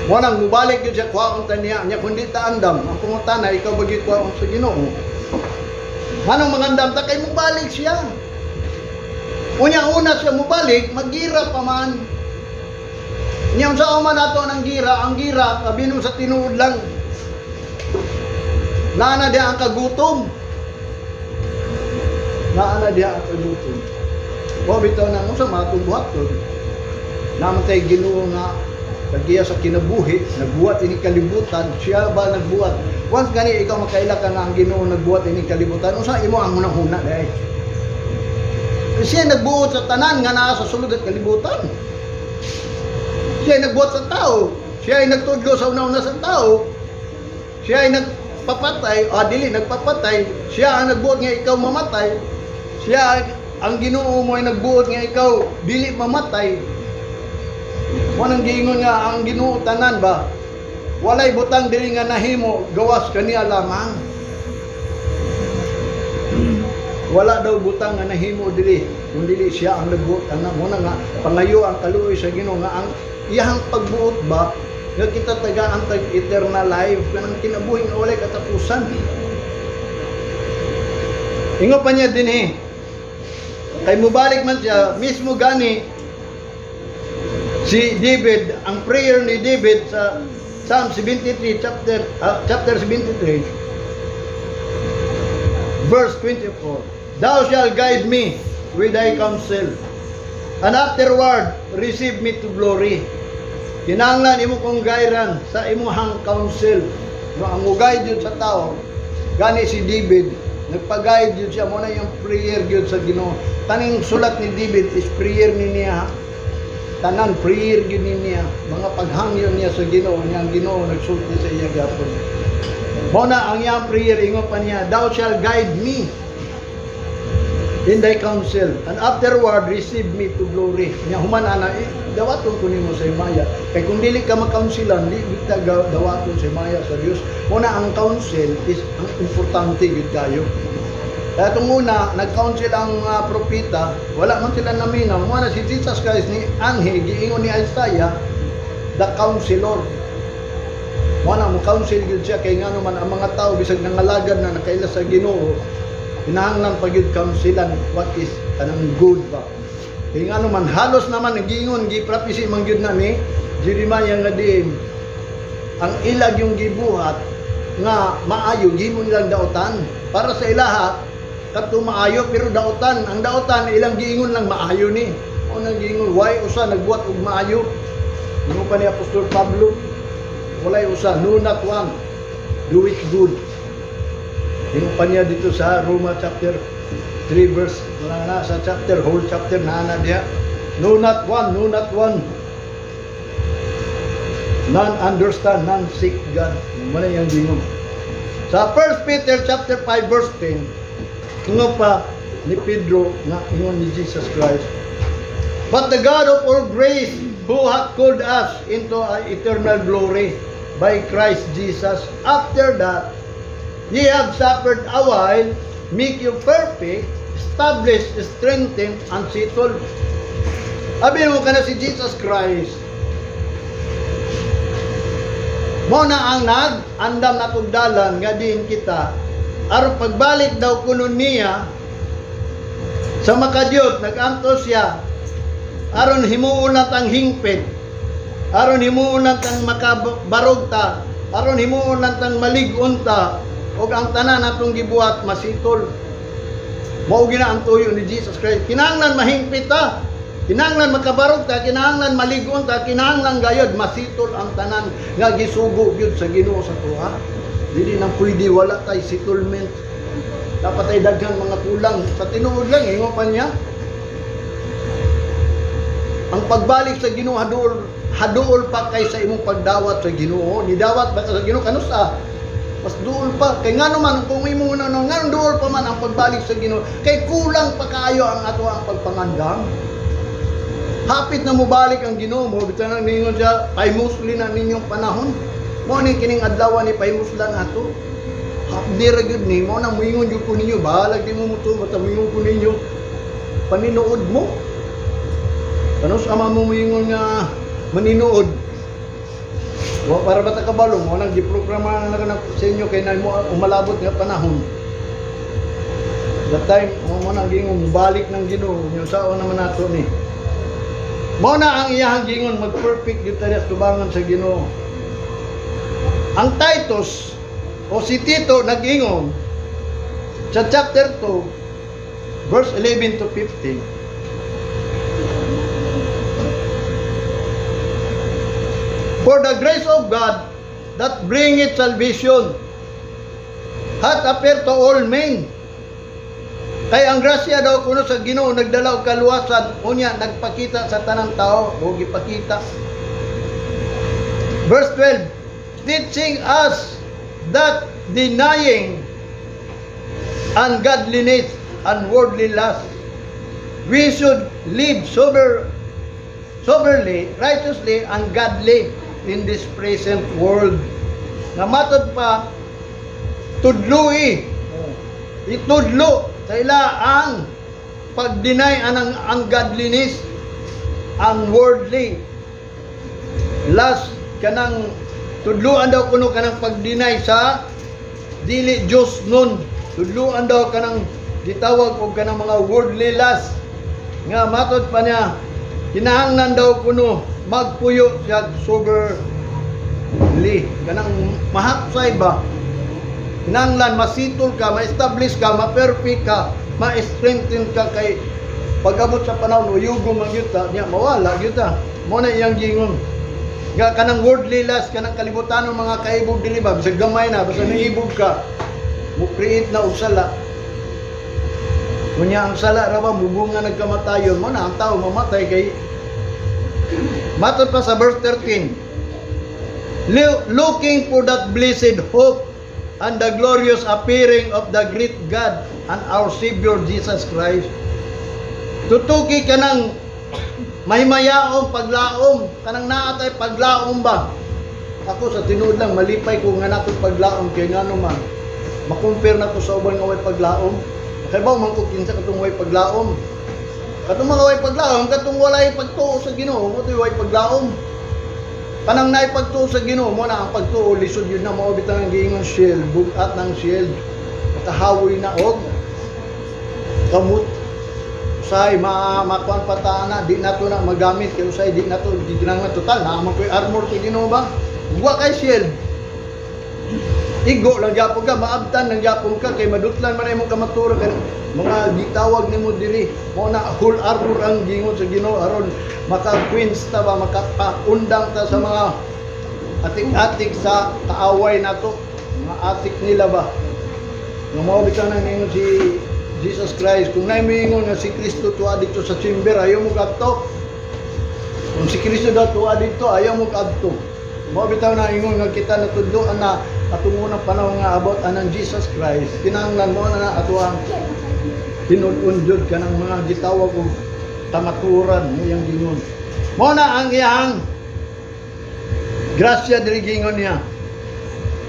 Mo nang mubalik yun siya, kuhaon ta niya. Nya kundi ta andam, ang pangutana, ikaw ba gyud kuhaon sa Ginoo? Manong mangandam ta kay mubalik siya. Unya una siya mubalik, magira pa man. Nya unsa man ato ng gira, ang gira abi sa tinuod lang. Naa na diha ang kagutom. Naa na diha ang kagutom. Wa bitaw na unsa man atong buhaton. Naman tay Ginoo nga tagiya sa kinabuhi, nagbuhat ini kalibutan, siya ba nagbuhat? Once gani ikaw makaila ka nga ang Ginoo nagbuhat ini kalibutan, unsa imo ang hunahuna dai? Siya nagbuot sa tanan nga naa sa sulod at kalibutan. Siya ay nagbuhat sa tao. Siya ay nagtudlo sa una-una sa tao. Siya ay nagpapatay, dili nagpapatay. Siya ang nagbuot nga ikaw mamatay. Siya ang Ginoo mo ay nagbuot nga ikaw dili mamatay. Mo nang giingon nga ang Ginoo tanan ba? Walay butang dili nga nahimo gawas kaniya lamang. Wala daw butang nga nahimo dili kung dili siya ang nagbuot ana. Mo na nga pangayo ang kaluoy sa Ginoo nga ang iyang pagbuot ba nga kita tagaan tag eternal life, kanang kinabuhi nga walay katapusan. Ingon pa niya dinhi, kay mubalik man siya mismo. Gani si David, ang prayer ni David sa Psalm 73, chapter 73 verse 24, "Thou shalt guide me with thy counsel and afterward receive me to glory." Kinahanglan imo kong gairan sa imong counsel. No, ang guide yun sa tao, gani si David, nagpa-guide yun siya. Mo na yung prayer yun sa Ginoo. Taning sulat ni David is prayer ni niya. Tanan prayer gyud ni niya. Mga paghangyo niya sa Ginoo, niya ang Ginoo nagsulti sa iya gyapon. Mo na ang iyang prayer, ingon pa niya, "Thou shalt guide me in thy counsel and afterward receive me to glory." Nya human ana, dawaton ko nimo sa himaya. Kay kung dili ka makounselan, di kita dawaton sa himaya sa Dios. Mo na ang counsel is ang importante gyud kayo. Kaya itong una, nag-counsel ang propeta, wala man sila naminaw. Mo na si Jesus Christ ni anhi, giingon ni Isaiah, the counselor. Mo na mo counsel gyud siya kay ngano man ang mga tao bisag nangalagad na nakaila sa Ginoo, kinahanglan pa gyud counselan what is kanang good ba. Kay ngano man halos naman giingon, gi-prophesy man gyud na ni Jeremiah nga diin ang ilag yung gibuhat nga maayo, gihimo nilang daotan. Para sa ilaha kadto maayo, pero daotan. Ang daotan ilang giingon lang maayo ni. Mo nang giingon, why usa nagbuhat og maayo. Ingon pa ni Apostol Pablo, walay usa, no, not one do it good. Ingon pa niya dito sa Roma chapter 3 verse, wala na sa chapter, whole chapter na diha, no, not one, no, not one, none understand, none seek God. Mo na yung gingon sa 1 Peter chapter 5 verse 10. Ingon pa ni Pedro nga ingon ni Jesus Christ, "But the God of all grace, who hath called us into eternal glory by Christ Jesus, after that ye have suffered a while, make you perfect, establish, strengthen, and settle." Abi mo kana si Jesus Christ. Mo na ang nag andam natong dalan nga diin kita aron pagbalik daw kuno niya sa makadiyot, nag-antos siya aron himuon na tang hingpit, aron himuon na tang makabarog ta, aron himuon na tang malig-on ta ug ang tanan natong gibuhat masitol. Mao gina ang tuyo ni Jesus Christ. Kinahanglan mahingpit ta, kinahanglan makabarog ta, kinahanglan malig-on ta, kinahanglan gayod masitol ang tanan nga gisugo gyud sa Ginoo sa tuha. Dili nang pwede wala tay settlement. Dapat ay daghan mga kulang. Sa tinuod lang, ingon pa niya, ang pagbalik sa Ginoo haduol, haduol pa kay sa imong pagdawat sa Ginoo. Nidawat ba ka sa Ginoo kanusa? Mas duol pa. Kay ngano man kung imo na no, ngano duol pa man ang pagbalik sa Ginoo? Kay kulang pa kaayo ang ato ang pagpangandam. Hapit na mobalik ang Ginoo mo, bitan nang ningon siya, pahimusli na ninyong panahon. Mo ni kining adlaw ni pahimuslan ato. Hapdi ra gyud ni mo nang moingon gyud ko ninyo, bahalag di mo mutuo, basta moingon ko ninyo. Paninuod mo. Ano sa ama mo moingon nga maninuod? Wa para ba ta kabalo mo nang giprograma na na sa inyo kay na mo umalabot nga panahon. That time mo nang gingon balik ng Ginoo, yung sao naman nato ni. Mao na ang iyahang gingon, mag-perfect gyud ta sa tubangan sa Ginoo. Ang Titus o si Tito nag-ingon sa chapter 2 verse 11 to 15. "For the grace of God that bringeth salvation hath appeared to all men." Kay ang grasya daw kuno sa Ginoo nagdala og kaluwasan, unya nagpakita sa tanang tao o gipakita. Verse 12, "Teaching us that denying ungodliness and worldly lust, we should live soberly, righteously, and godly in this present world." Nga matod pa, tudlui, itudlo sa ila ang pag-deny anang ungodliness, ang worldly lust, kanang tudluan daw kuno kanang pag-deny sa dili Diyos nun. Tudluan daw kanang gitawag og kanang mga worldly lust. Nga matod pa niya, kinahanglan daw kuno magpuyo siya soberly. Kanang mahapsay ba? Kinahanglan masitol ka, ma-establish ka, ma-perfect ka, ma-strengthen ka kay pag-abot sa panahon, uyugo man gyud ta, niya mawala gyud ta. Mao na iyang gingon. Nga kanang worldly lust, kanang kalibutan ng mga kaibog dili ba, bisag gamay na, basta naibog ka, mo create na og sala. Kunya ang sala ra ba mubunga nagkamatayon mo na ang tao mamatay kay matod pa sa verse 13. "Looking for that blessed hope and the glorious appearing of the great God and our Savior Jesus Christ." Tutuki kanang mahimayaong paglaom, kanang naa tay paglaom ba? Ako sa tinuod lang malipay ko nga nato paglaom kay ngano man makumpare na ko sa uban nga way paglaom. Kay ba man ko kinsa katong way paglaom? Katong mga way paglaom, katong walay pagtuo sa Ginoo, mo way paglaom. Kanang naay pagtuo sa Ginoo, mo na ang pagtuo lisod yun na mao bitang ang giingon shield, bugat ng shield. Makahawoy na og kamot. Usay ma makuan pa ta na di nato na magamit kay usay di nato giginahanglan, total naa man koy armor sa Ginoo ba. Wa kay shield. Igo lang gyapon ka, maabtan lang gyapon ka kay madutlan man imong kamatura kay mga gitawag nimo diri. Mo na whole armor ang gingon sa Ginoo aron maka-quench ta ba, makapaundang ta sa mga atik-atik sa kaaway nato, mga atik nila ba. Nga mao bitaw nang ningon si Jesus Christ, kung naay moingon nga si Kristo tuwa dito sa chamber, ayaw mo kadto. Kung si Kristo daw tuwa dito, ayaw mo kadto. Mao bitaw na ingon nga kita natudloan na atong unang panahon nga about anang Jesus Christ, kinahanglan mo na ato ang tinud-on jud kanang mga gitawag og kamaturan iyang gingon. Mao na ang iyang grasya diri gingon niya.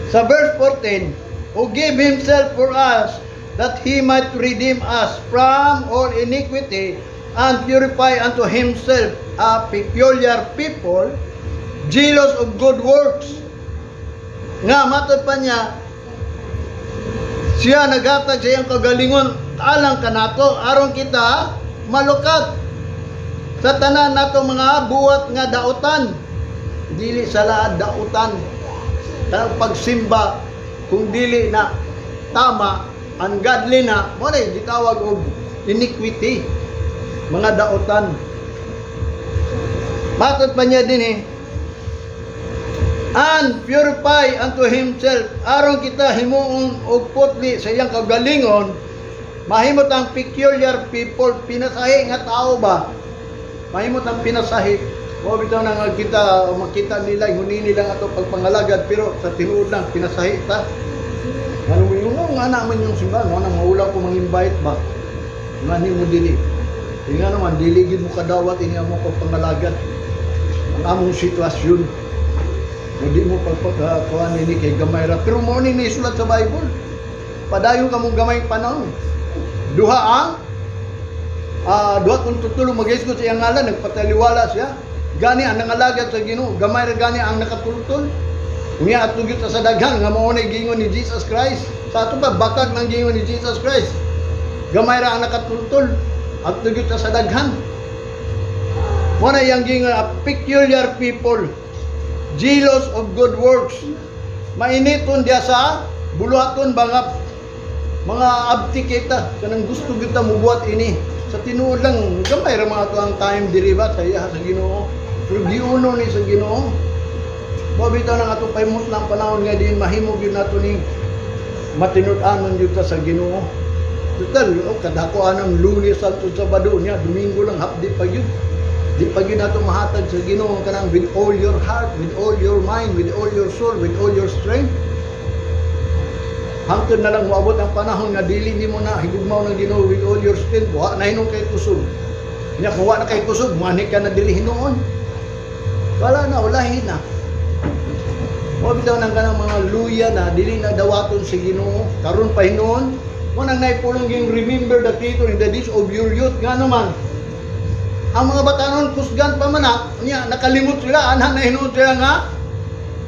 Sa verse 14, "Who gave himself for us that he might redeem us from all iniquity and purify unto himself a peculiar people, zealous of good works." Nga matod pa niya, siya naghatag sa iyang kagalingon alang kanato aron kita malukat sa tanan nato mga buhat nga dautan, dili sa laad, dautan. Kanang pagsimba kung dili na tama, ungodly na, mo na gitawag og iniquity, mga dautan. Matod pa niya din eh, "and purify unto himself," aron kita himuon og putli sa iyang kagalingon, mahimot ang peculiar people, pinasahi nga tao ba, mahimot ang pinasahi. Mo bitaw na nga kita makita nila nguni nila ato pagpangalagad, pero sa tinuod lang pinasahi ta. Ano mo yung nga naman yung simbahan mo nang maulaw ko mang-invite ba ngani mo dili. Kaya nga naman dili gid mo kadawat ini amo pagpangalagad ang among sitwasyon. Hindi mo pagpagkakuan ini kay gamay ra. Pero mo ni nisulat sa Bible. Padayon ka mong gamay panahon. Duha ang duha kung tutulo mag-isgot sa iyang ngalan, nagpataliwala siya. Gani ang nangalagad sa Ginoo, gamay ra gani ang nakatultol. Unya ato gyud sa daghan nga mao na gingon ni Jesus Christ. Sa ato pa bakag ng gingon ni Jesus Christ. Gamay ra ang nakatultol. Ato gyud sa daghan. Mao na iyang giingon, a peculiar people, jealous of good works. Mainiton diya sa buluhaton ba nga mga abti kita, kanang gusto kita mubuhat ini. Sa tinuod lang, gamay ra mga to ang time diri ba sa iya sa Ginoo. Pero giuno ni sa Ginoo. Mao bitaw nang atong paimot lang panahon nga diin mahimo gyud nato ning matinud-anon gyud ta sa Ginoo. Total, oh, kadako anang Lunes hangtod Sabado niya, Domingo lang hapdi pa gyud. Di pa gyud nato mahatag sa Ginoo kanang with all your heart, with all your mind, with all your soul, with all your strength. Hangtod na lang moabot ang panahon nga dili nimo na higugmaw ng Ginoo with all your strength, wa na hinuon kay kusog. Nya kung wa na kay kusog, muanhi ka na dili hinuon. Wala na, ulahin na. Mao bitaw nang kanang mga luya na dili na dawaton sa Ginoo karon pa hinuon. Mao nang naipulong ging remember the Creator in the days of your youth, nga naman ang mga batanon kusgan pa man na niya, nakalimot sila anha na hinuon sila nga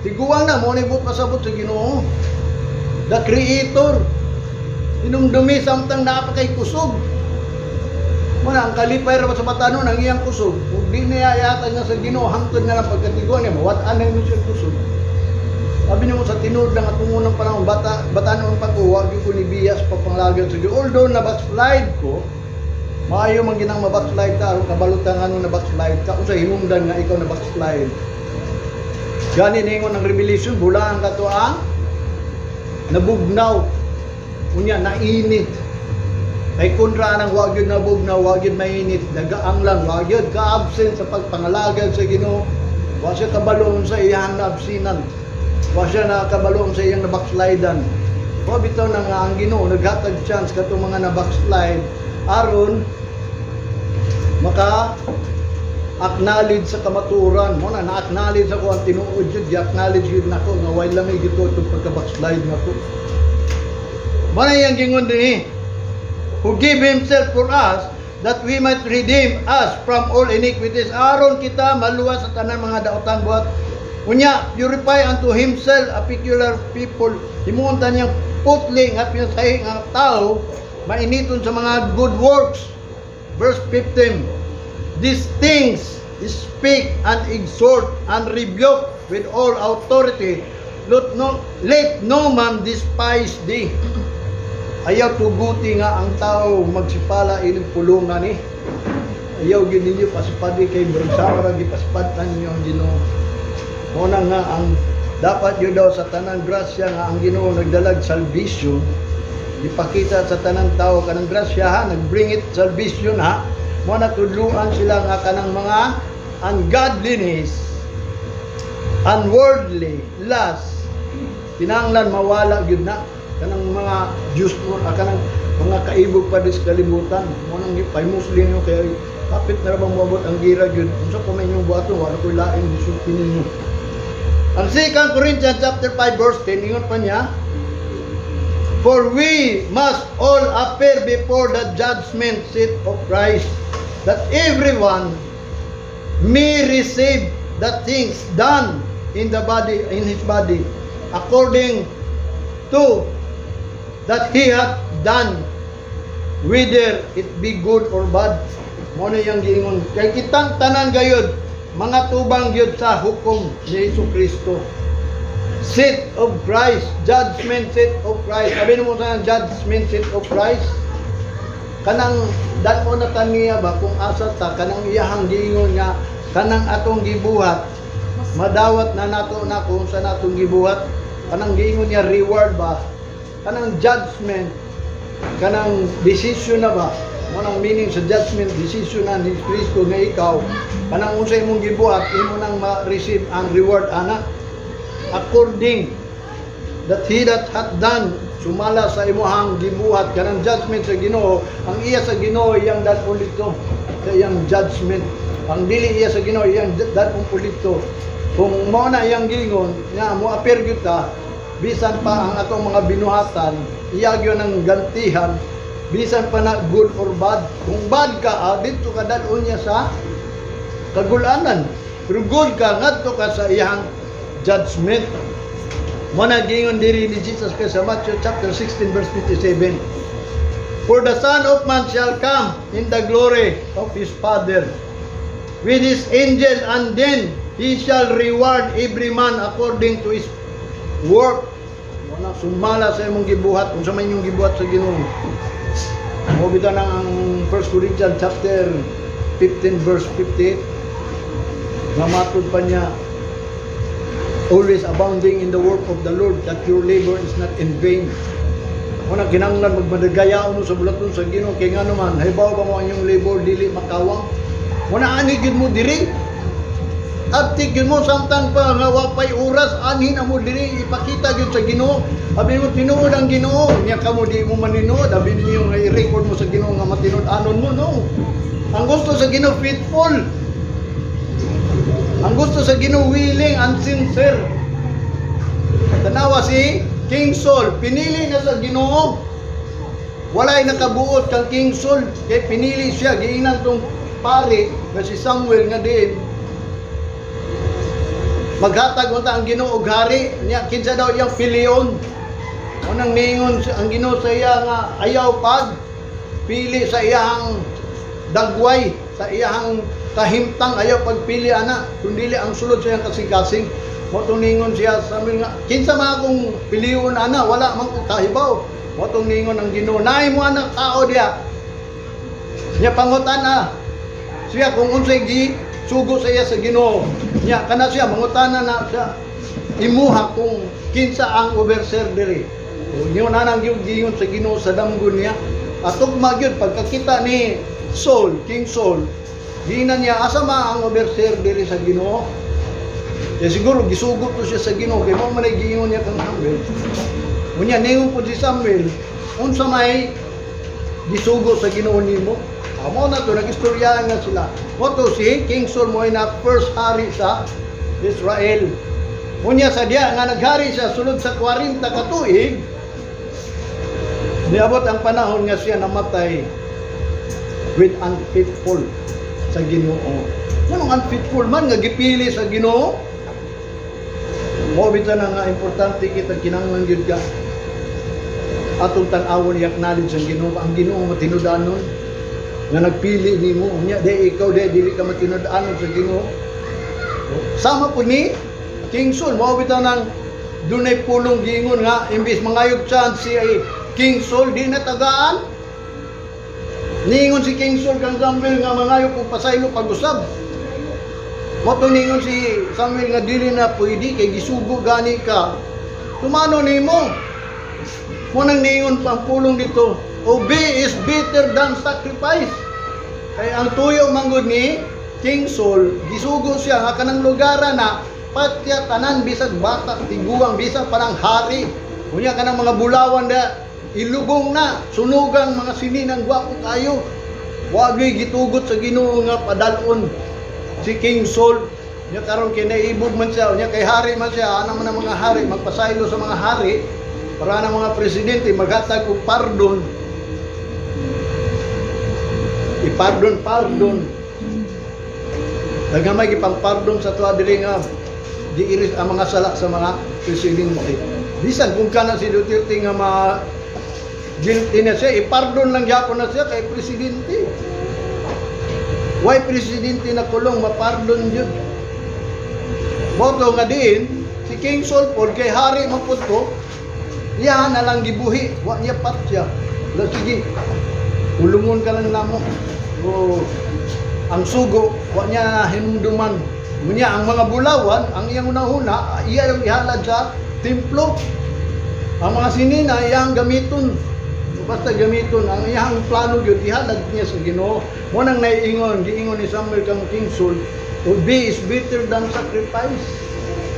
tiguang na. Mao ni buot pasabot sa Ginoo, the Creator, hinumdumi samtang naa pa kay kusog. Mao na ang kalipay ra ba sa batanon ang iyang kusog. Ug di niya ihatag na sa Ginoo hangtod na lang pagkatiguan niya mawat-an na siya kusog. Sabi nimo, sa tinuod lang atong unang panahon, bata batanon pa ko, wa gyud ko ni biyas pagpangalagad sa Ginoo. Although na backslide ko, maayo man ginang ma-backslide ta aron kabalutan ngano na backslide ka, unsa hinungdan nga ikaw na backslide. Gani ningon ang Revelation, bulaan kato ang nabugnaw. Unya nainit. Kay kontra nang wa gyud nabugnaw, wa gyud mainit, dagaang lang, wa gyud ka-absent sa pagpangalagad sa Ginoo. Wa siya kabalo sa iyang naabsinan. Wa siya nakabalo sa iyang nabackslidean. Wa bitaw na nga ang Ginoo naghatag chance katong mga na-backslide aron maka acknowledge sa kamaturan mo na na-acknowledge ako ang tinuod jud, gi-acknowledge jud nako nga way lamig gito itong pagka-backslide nako. Mao na iyang gingon dinhi, who gave himself for us that we might redeem us from all iniquities, aron kita maluwas sa tanan mga daotan buhat. Unya purify unto himself a peculiar people, himuon ta niyang putli nga pinasahi nga tao, mainiton sa mga good works. Verse 15, "These things speak and exhort and rebuke with all authority. Let no man despise thee." Ayaw tuguti nga ang tao magsipala ining pulungan ni. Ayaw gyud ninyo pasipadi kay murag sama ra gipasipad ninyo ang Ginoo. Mao na nga ang dapat yun daw sa tanang grasya nga ang Ginoo nagdalag salvation, ipakita sa tanang tao kanang grasya ha, nag-bring it salvation ha. Mao na tudluan sila nga kanang mga ungodliness, unworldly lust, kinahanglan mawala gyud na kanang mga Diyos mo, kanang mga kaibog pa dis kalibutan. Mao nang pahimusli niyo kay kapit na ra bang moabot ang gira gyud. Unsa pa may inyong buhaton, wala ko'y lain gisulti ninyo. Ang 2 Corinthians chapter 5 verse 10, ingon pa niya, "For we must all appear before the judgment seat of Christ, that everyone may receive the things done in the body, in his body, according to that he hath done, whether it be good or bad." Mao na iyang giingon. Kay kitang tanan gayud mga tubang gyud sa hukom ni Hesus Kristo. Seat of Christ, judgment seat of Christ. Sabi mo sa judgment seat of Christ. Kanang dako na taniya ba kung asa ta kanang iyahang giingon nga kanang atong gibuhat madawat na nato na kung sa natong gibuhat, kanang giingon niya reward ba, kanang judgment, kanang decision na ba. Mao nang meaning sa judgment, decision na ni Kristo nga ikaw kanang unsa imong gibuhat, imo nang ma-receive ang reward ana, according that he that hath done, sumala sa imuhang gibuhat. Kanang judgment sa Ginoo, ang iya sa Ginoo iyang dad-on dito sa iyang judgment. Ang dili iya sa Ginoo, iyang dad-on po dito. Kung mao na iyang giingon nga mo appear gyud ta, bisan pa ang atong mga binuhatan, iya gyud ang gantihan, bisan pa na good or bad. Kung bad ka, didto ka dad-on niya sa kagulanan, pero good ka, ngadto ka sa iyang judgment. Mo na giingon diri ni Jesus Christ sa Matthew chapter 16 verse 57. "For the Son of Man shall come in the glory of his Father." with his angel, and then he shall reward every man according to his work. Wala sumala sa imong gibuhat, kung sa may inyong gibuhat sa Ginoo. Mo bitaw nang ang 1 Corinthians chapter 15 verse 58 nga matud pa niya, "Always abounding in the work of the Lord, that your labor is not in vain." Una kinahanglan magmadagayaon mo sa bulaton sa Ginoo kay ngano man haybao ba mo ang inyong labor dili makawang. Muna ani gyud mo diri. Abtik gyud mo samtang pa nga wa pay oras, anhin na mo diri, ipakita gyud sa Ginoo. Abi mo tinuod ang Ginoo, nya kamo di mo maninuod, abi ninyo nga i-record mo sa Ginoo nga matinud-anon mo, no. Ang gusto sa Ginoo, faithful. Ang gusto sa Ginoo, willing and sincere. Tanawa si King Saul, pinili na sa Ginoo. Walay nakabuot kang King Saul kay pinili siya, giingnan tong pari nga si Samuel nga diin maghatag unta ang Ginoo og hari niya, kinsa daw iyang pilion. Unang niingon ang Ginoo sa iya nga ayaw pag pili sa iyang dagway, sa iyang kahimtang, ayaw pagpili ana kundi ang sulod sa iyang kasing-kasing. Mo ningon siya sa nga kinsa man akong pilion ana, wala man ko kahibaw. Mo ningon ang Ginoo, naay mo anak tao diya niya, pangutana siya kung unsay gi sugo sa iya sa Ginoo niya. Kana siya mangutana na siya imuha kung kinsa ang overseer diri. O ingon na nang gyud giingon sa Ginoo sa damgo niya. Atok magyud pagkakita ni Saul, King Saul, giingnan niya, "Asa ma ang overseer diri sa Ginoo?" Kaya siguro gisugot to siya sa Ginoo kay mao man ay giingon niya kang Samuel. Unya ningon po si Samuel, "Unsa may gisugo sa Ginoo nimo?" Amo na to nagistoryahan nga sila. Mo to si King Saul mo na first hari sa Israel. Unya sa diya nga naghari siya sulod sa 40 ka tuig, niabot ang panahon nga siya namatay with unfaithful sa Ginoo. Nganong unfaithful man nga gipili sa Ginoo? Mo bitaw na nga importante kita, kinahanglan gyud ka atong tan-awon, i-acknowledge ang Ginoo. Ang Ginoo matinud-anon nga nagpili nimo. Unya di ikaw di dili ka matinud-anon sa Ginoo. Sama po ni King Saul, mao bitaw nang dunay pulong giingon nga imbis mangayog chance si King Saul, di na tagaan. Niingon si King Saul kang Samuel nga mangayo kung pasaylo pag-usab. Mo to ningon si Samuel nga dili na pwede kay gisugo gani ka. Tumano nimo. Mo nang ningon pa ang pulong dito, "Obey is better than sacrifice." Kay ang tuyo manggod ni King Saul, gisugo siya nga kanang lugaran na patya tanan, bisag bata, tiguang, bisag parang hari. Unya kanang mga bulawan da ilubong na, sunugang mga sininang gwapo kayo. Wa gyud gitugot sa Ginoo nga padalon si King Saul. Nya karon kay naibog man siya, unya kay hari man siya, ana man ang mga hari magpasaylo sa mga hari para ang mga presidente maghatag og pardon. I-pardon, pardon. Daghan may gipang pardon sa tuwa diri nga giiris ang mga sala sa mga presidente. Bisan kung kana si Duterte nga ma guilty na siya, i-pardon lang gyapon na siya kay presidente. Why presidente na kulong, mapardon yun. Boto nga diin, si King Saul pod kay hari man pud to, iya na lang gibuhi, wa niya pat siya. La sige, kulungon ka lang namo. O, ang sugo, wa niya hinumduman. Unya ang mga bulawan, ang iyang una-una, iya yung ihalad sa templo. Ang mga sinina, iyang gamiton. Basta gamiton, ang iyang plano gyud ihalad niya sa Ginoo. Mo nang naiingon, giingon ni Samuel kang King Saul, "Obey is better than sacrifice."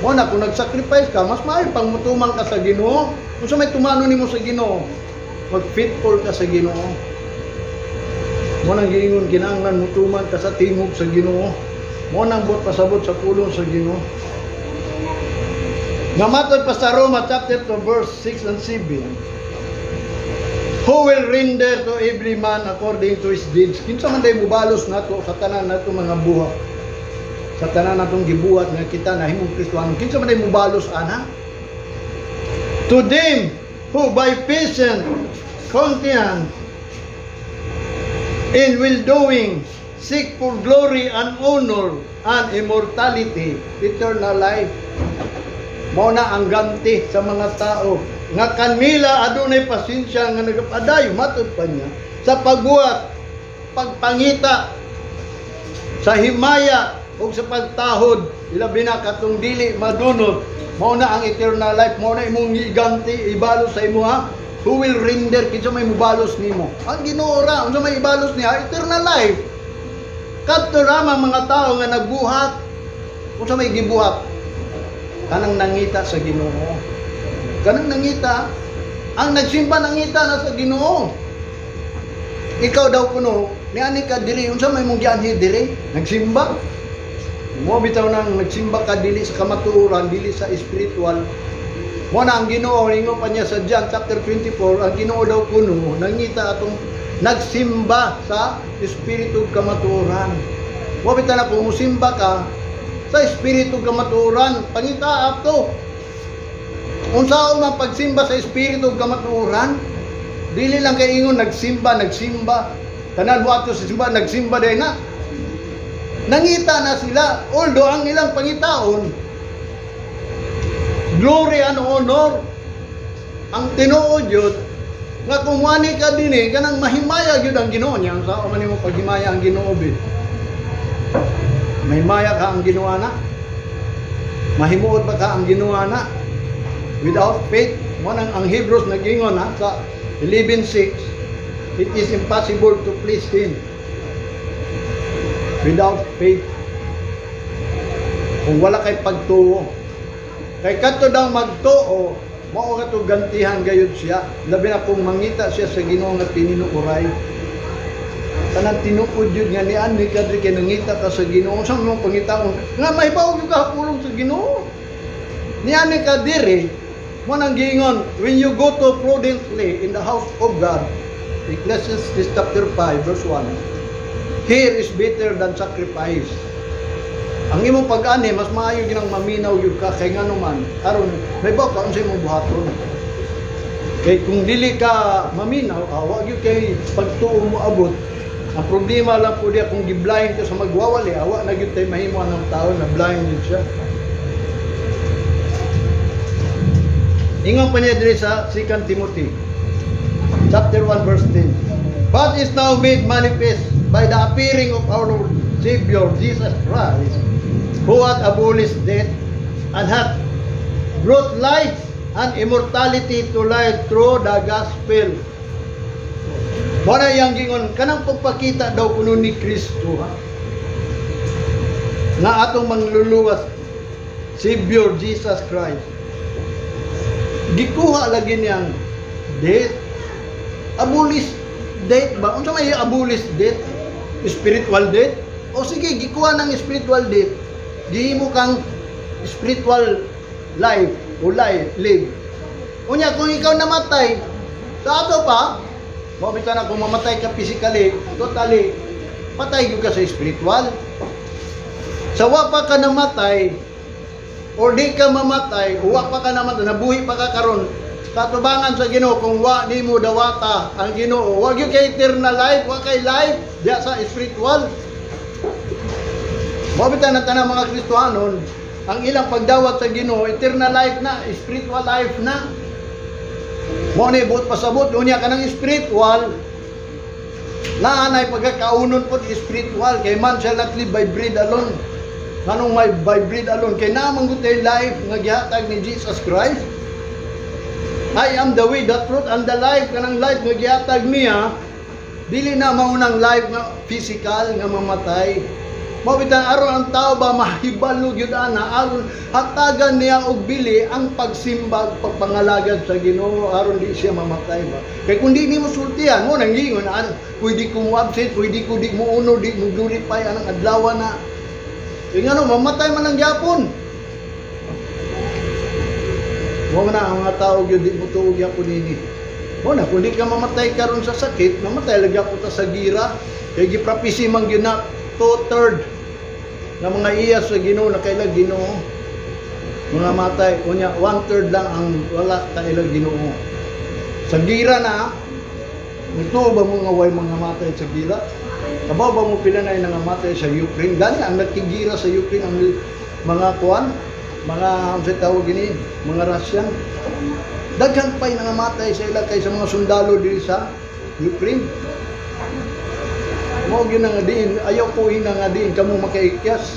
Mo na kung nag-sacrifice ka, mas maayo pang mutumang ka sa Ginoo. Kung sa may tumano nimo sa Ginoo, mag-faithful ka sa Ginoo. Mo nang giingon kinahanglan mutuman ka sa tingog sa Ginoo. Mo nang buot pasabot sa pulong sa Ginoo. Nga matod pa sa Roma chapter 2 verse 6 and 7. Who will render to every man according to his deeds. Kinsa man day mubalos nato sa tanan nato mga buhat? Sa tanan natong gibuhat nga kita nahimong Kristohanon. Kinsa man day mubalos ana? To them who by patient continuance in well doing seek Seek for glory and honor and immortality, eternal life. Mao na ang ganti sa mga tao nga kanila adunay pasensya nga nagapadayon, matud pa niya, sa pagbuhat, pagpangita sa himaya ug sa pagtahod, ilabi na katong dili madunot. Mao na ang eternal life, mao na imong iganti, ibalos sa imo ha. Who will render? Kinsa may mubalos nimo? Ang Ginoo ra. Unsa may ibalos niya? Eternal life. Kadto ramang mga tao nga nagbuhat. Unsa may gibuhat? Kanang nangita sa Ginoo. Kanang nangita, ang nagsimba, nangita na sa Ginoo. Ikaw daw kuno, niani ka diri, unsa may mong gianhi diri? Nagsimba. Mo bitaw nang nagsimba ka dili sa kamatuoran, dili sa spiritual. Mo na ang Ginoo, ingon pa niya sa John chapter 24, ang Ginoo daw kuno nangita atong nagsimba sa espiritu kamatuoran. Mo bitaw na kung musimba ka sa espiritu kamatuoran, pangita ato. Unsaon man pagsimba sa espiritu kamatuoran? Dili lang kay ingon nagsimba, nagsimba. Tanan mo ato sa simba, nagsimba day na. Nangita na sila, although ang ilang pangitaon, glory and honor. Ang tinuod yun, nga kung wani ka dinhi, kanang mahimaya gyud ang Ginoo niya. Ang sao man nimo paghimaya ang Ginoo bi? Mahimaya ka ang Ginoo na? Mahimuot ba ka ang Ginoo na? Without faith, mo nang ang Hebrews nag-ingon ha, sa 11:6, it is impossible to please Him without faith. Kung wala kay pagtuo. Kay kadto daw magtuo, mao ka to gantihan gayud siya. Labi na kung mangita siya sa Ginoo nga tinuoray. Kanang tinuod yun nga niani ka diri kay nangita ka sa Ginoo. Sa imong pangitaon nga mahibaw gyud ka pulong sa Ginoo. Niani ka diri, mo nang giingon, when you go to prudently in the house of God, Ecclesiastes chapter 5 verse 1, here is better than sacrifice. Ang imong pag-ani, mas maayo ginang maminaw gyud ka kay ngano man aron may ka unsa imong buhaton. Kay kung dili ka maminaw, wa gyud kay pagtuo mo abot. Ang problema lang po diya kung gi-blind ka sa magwawali, awa na gyud tay mahimo ang tao na blind gyud siya. Ingon pa niya diri sa 2 Timothy chapter 1 verse 10. But is now made manifest by the appearing of our Lord Savior Jesus Christ, who hath abolished death and hath brought life and immortality to light through the gospel. Mao na iyang gingon, kanang pagpakita daw kuno ni Kristo ha, nga atong mangluluwas, Savior Jesus Christ. Gikuha lagi niyang death. Abolish death ba? Unsa may abolish death? Spiritual death? O sige, gikuha ng spiritual death. Gihimo kang spiritual life o life, live. Unya, kung ikaw namatay, sa ato pa, mo bitaw na kung mamatay ka physically, totally, patay gyud ka sa spiritual. Sa wa pa ka namatay, or di ka mamatay, wa pa ka namatay, nabuhi pa ka karon, katubangan sa Ginoo, kung wa nimo dawata ang Ginoo, wa gyud kay eternal life, wa kay life diya sa spiritual. Mao bitaw na tanang mga Kristohanon, ang ilang pagdawat sa Ginoo, eternal life na, spiritual life na. Mao ni buot pasabot unya kanang spiritual, naa nay pagkakaunon pod spiritual, kay man shall not live by bread alone. Nganong may by bread alone? Kay naa man gud tay life nga gihatag ni Jesus Christ. I am the way, the truth, and the life. Kanang life nga gihatag niya, dili na maunang life nga physical nga mamatay. Mao bitaw aron ang tao ba mahibalo gyud ana, aron hatagan niya og bili ang pagsimba ug pagpangalagad sa Ginoo aron di siya mamatay ba. Kay kung di nimo sultihan mo nang giingon ano, pwede ko mo absent, pwede ko di mo uno, di mo glorify anang adlaw na. Kay ngano mamatay man lang gyapon. Mo na ang mga tao gyud di mo tuo gyapon nini. Mo na kung di ka mamatay karon sa sakit, mamatay lagi gyapon ta sa gira. Kay giprapisi man gyud na two-third na mga iya sa Ginoo na kailag Ginoo. Mga matay unya one-third lang ang wala kailag Ginoo. Sa gira na, nagtuo ba mo nga way mga matay sa gira? Kabaw ba mo pila na nangamatay sa Ukraine? Gani ang nagkigira sa Ukraine ang mga kuan, mga unsay tawag gini, mga Russian. Daghan pa'y nangamatay sa ila kaysa mga sundalo diri sa Ukraine. Mao gyud nga diin, ayaw ko hina nga diin kamo makaikyas.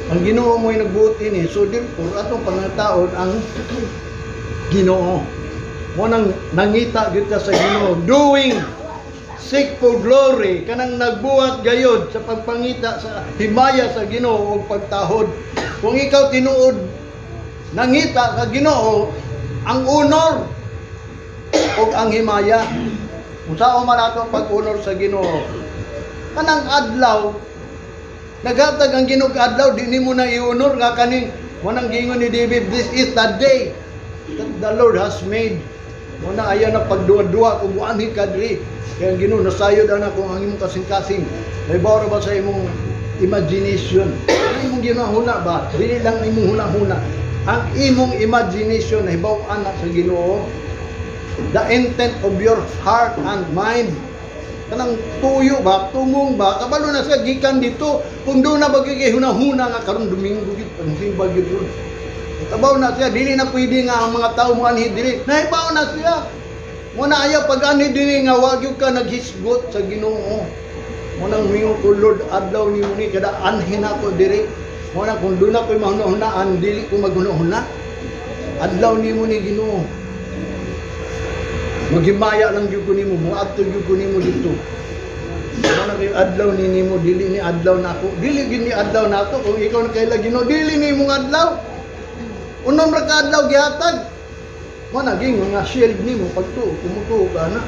Ang Ginoo mo'y nagbuot ini, so therefore atong pangataon ang Ginoo. Mo nang nangita gyud ta sa Ginoo, doing seek for glory, kanang nagbuhat gayod sa pagpangita sa himaya sa Ginoo ug pagtahod. Kung ikaw tinuod nangita sa Ginoo, ang honor ug ang himaya. Unsaon man ato pag-honor sa Ginoo? Kanang adlaw, naghatag ang Ginoo adlaw, di nimo na i-honor nga kaning wanang giingon ni David, "This is the day that the Lord has made." Mo na ayaw na pagduwa-duwa kung muanhi ka diri. Kaya ang Ginoo nasayod ana kung ang imong kasing-kasing. May ra ba sa imong imagination? Ang imong ginahuna ba? Dili lang imong huna-huna. Ang imong imagination nahibaw-an na sa Ginoo. The intent of your heart and mind. Kanang tuyo ba, tumong ba, kabalo na siya gikan dito. Kung doon na ba kay huna-huna nga karon Domingo gid, pangsimba gid ron. Kabaw na siya, dili na pwede nga ang mga tao mo anhi diri. Nahibaw na siya. Mo na ayaw pag anhi diri nga wa gyud ka naghisgot sa Ginoo. Mo nang mingon ko, "Lord, adlaw nimo ni kada anhi na ko diri." Mo na kung doon na ko'y mahuna-hunaan, dili ko maghuna-huna. Adlaw nimo ni, Ginoo. Maghimaya lang gyud ko nimo, moadto gyud ko nimo dito. Mo na kayo adlaw ni nimo, dili ni adlaw nako. Dili gyud ni adlaw nato kung ikaw na kaila Ginoo, dili ni imong adlaw. Unom ra ka adlaw gihatag. Mo na ging mga shield nimo pagtuo, kumutuo ka na.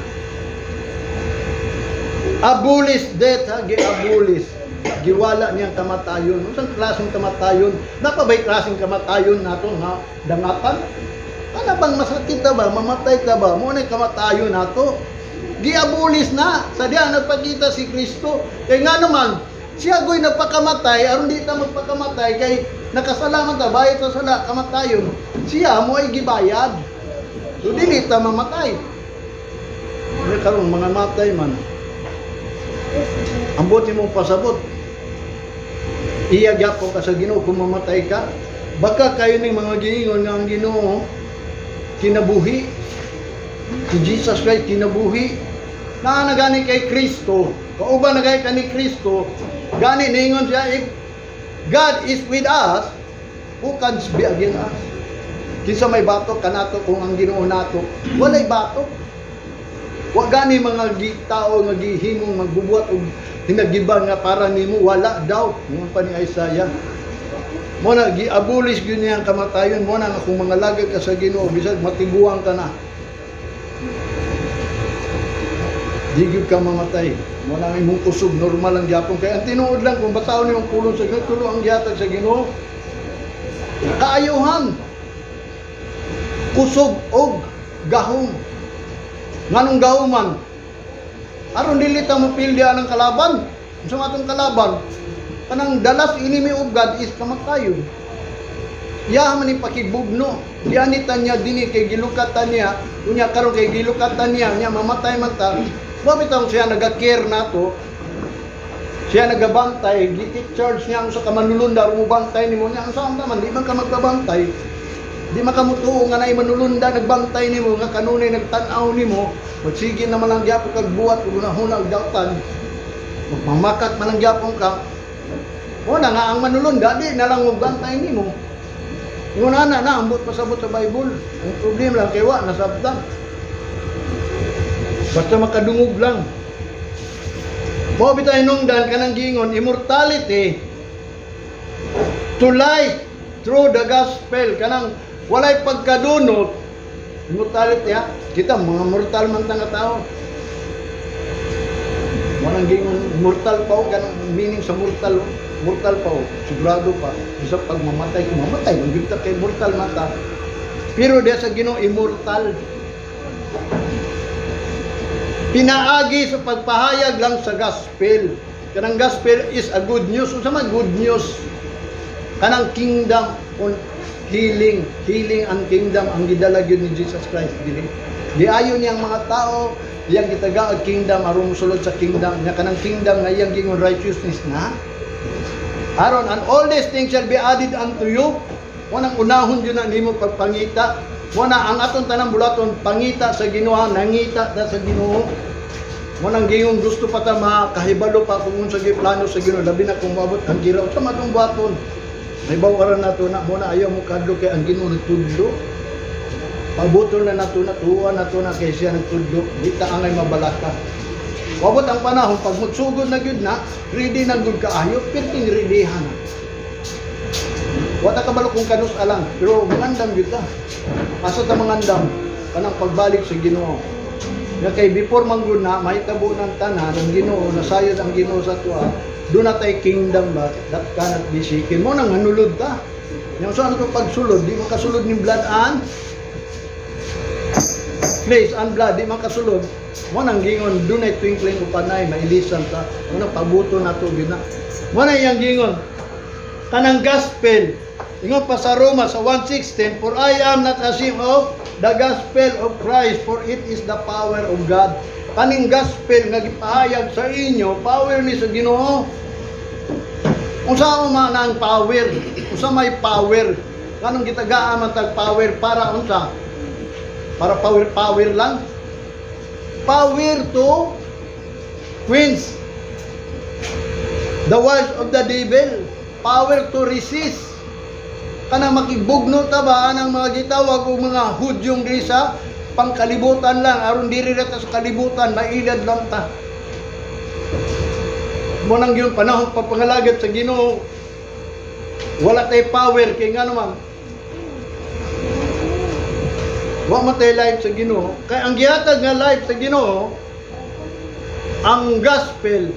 Abolish death ha, gi-abolish. Giwala niyang kamatayon. Unsang klaseng kamatayon? Napa ba'y klaseng kamatayon nato nga dangatan? Kana bang masakit ta ba, mamatay ta ba? Mo na kamatayon nato. Gi-abolish na sa diya nagpakita si Kristo. Kay nga naman, siya goy nagpakamatay aron di ta magpakamatay kay nakasalaman ta, bayad sa sala kamatayon. Siya mo ay gibayad. So dili ta mamatay. Ano karon mga matay man. Ang buti mong pasabot. Iya gyapon ka sa Ginoo kung mamatay ka. Baka kayo ning mga giingon nga ang Ginoo kinabuhi. Si Jesus Christ kinabuhi. Naa na gani kay Kristo. Kauban na gani ka ni Kristo. Gani niingon siya, "If God is with us, who can be against us?" Kinsa may batok kanato kung ang Ginoo nato? Walay batok. Wa gani mga tao nga gihimong magbubuhat og hinagiban nga para nimo, wala daw. Ingon pa ni Isaiah. Mo na gi-abolish gyud niya ang kamatayon. Mo na nga kung mga lagag ka sa Ginoo bisag matiguang ka na, di gyud ka mamatay. Mo na ang imong kusog normal lang gyapon kay ang tinuod lang kung basahon nimong pulong sa Ginoo, tulo ang gihatag sa Ginoo. Kaayuhan, kusog og gahom. Nganong gahom man? Aron dili ta mopildi ang kalaban. Unsa man atong kalaban? Kanang the last enemy of God is kamatayon. Iya man ni pakibugno. Gianita niya dinhi kay gilukatan niya. Unya karon kay gilukatan niya, niya mamatay man ta. Wa bitaw siya naga-care nato. Siya nagabantay, gi-take charge niya ang sa kamanulunda, umubantay nimo niya. Ang saan naman, di man ka magbabantay. Di man ka mutuo nga naay manulunda nagbantay nimo nga kanunay nagtan-aw nimo. Magsige naman lang gyapon kag buhat ug hunahuna og dautan. Magmamakak man lang gyapon ka. O na nga ang manulunda di na lang magbantay nimo. Ingon ana na ambot pasabot sa Bible. Ang problema lang kay wa nasabtan. Basta makadungog lang. Mao bitay nungdan kanang giingon immortality to life through the gospel, kanang walay pagkadunot, immortality ha. Kita mga mortal man ta nga tao. Walang giingon mortal pa o kanang meaning sa mortal, oh. Mortal pa o sigurado pa bisa pag mamatay, kung mamatay man gyud ta kay mortal man ta, pero diya sa Ginoo immortal, pinaagi sa pagpahayag lang sa gospel. Kanang gospel is a good news. Unsa man good news? Kanang kingdom on healing, healing ang kingdom ang gidala gyud ni Jesus Christ dili. Giayo niyang mga tao, iyang gitaga og kingdom aron mosulod sa kingdom nya, kanang kingdom nga iyang gingon righteousness na. Aron, "And all these things shall be added unto you." Mo nang unahon yun na nimo pagpangita. Mo na ang atong tanang bulaton, pangita sa Ginoo, nangita ta sa Ginoo. Mo nang gingon gusto pa ta makahibalo pa kung unsa gyud plano sa Ginoo, labi na kung moabot ang gira sa matong buhaton. May bawaran nato na mo na ayaw mo kadlo kay ang Ginoo nagtudlo. Pabuton na nato na tuwa nato na kay siya nagtudlo, di ta angay mabalaka. Wabot ang panahon pag mutsugod na gyud na, ready na gyud kaayo, perting readyhan na. Wala ka kabalo kung kanus alang, pero mangandam gyud ta. Asa ta mangandam? Kanang pagbalik sa Ginoo. Nga kay before man gud na mahitabo ng tanan ang Ginoo, nasayod ang Ginoo sa tuwa, doon na tay kingdom ba that cannot be shaken. Mo nang hanulod ta. Yang sa ano to pagsulod, di man kasulod ning blood and flesh and blood, di man kasulod. Mo nang gingon dunay twinkling of an eye, mailisan ta. Mo nang pabuto na to gyud na. Mo na iyang gingon kanang gospel. Ingon pa sa Roma sa 1:16, "For I am not ashamed of the gospel of Christ, for it is the power of God." Kaning gospel nga gipahayag sa inyo, power ni sa Ginoo. Unsa man ang power? Unsa may power? Kanong gitagaan man tag power para unsa? Para power power lang? Power to quench the wiles of the devil. Power to resist. Kanang makigbugno ta ba anang mga gitawag og mga Hudyong diri sa pangkalibutan lang aron diri ra ta sa kalibutan, mailad lang ta. Mo nang yung panahon pagpangalagat sa Ginoo, wala tay power kay ngano man wa man tay life sa Ginoo, kay ang gihatag nga life sa Ginoo, ang gospel,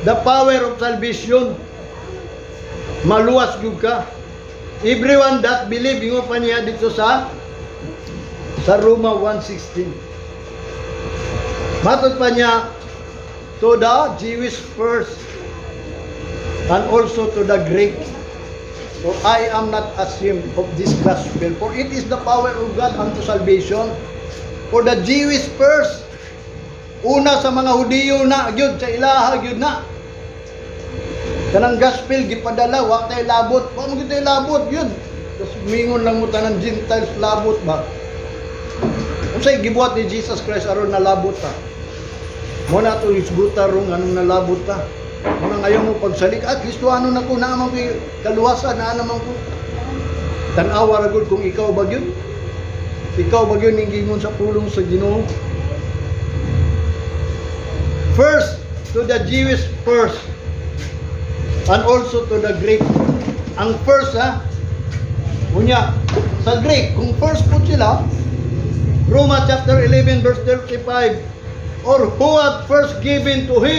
the power of salvation, maluwas gyud ka. Everyone that believe, ingon pa niya dito sa Roma 1:16. Matod pa niya, "To the Jewish first and also to the Greek. For I am not ashamed of this gospel, for it is the power of God unto salvation." For the Jewish first. Una sa mga Hudiyo na gyud, sa ilaha gyud na. Kanang gospel gipadala, wa tay labot, wa mo gyud tay labot yun. Tapos mingon lang mo tanan Gentiles labot ba. Unsay gibuhat ni Jesus Christ aron nalabot ta? Mo na to isguta ron anong nalabot ta. Mo na ngayon mo pagsalik, ah, Kristohano na ko, naa man ko kaluwasan, naa naman ko. Tan-awa ra gud kung ikaw ba gyud. Ikaw ba gyud ning gingon sa pulong sa Ginoo? First to the Jewish first and also to the Greek. Ang first ha, unya, sa Greek, kung first po sila, Roma chapter 11 verse 35, "Or who hath first given to him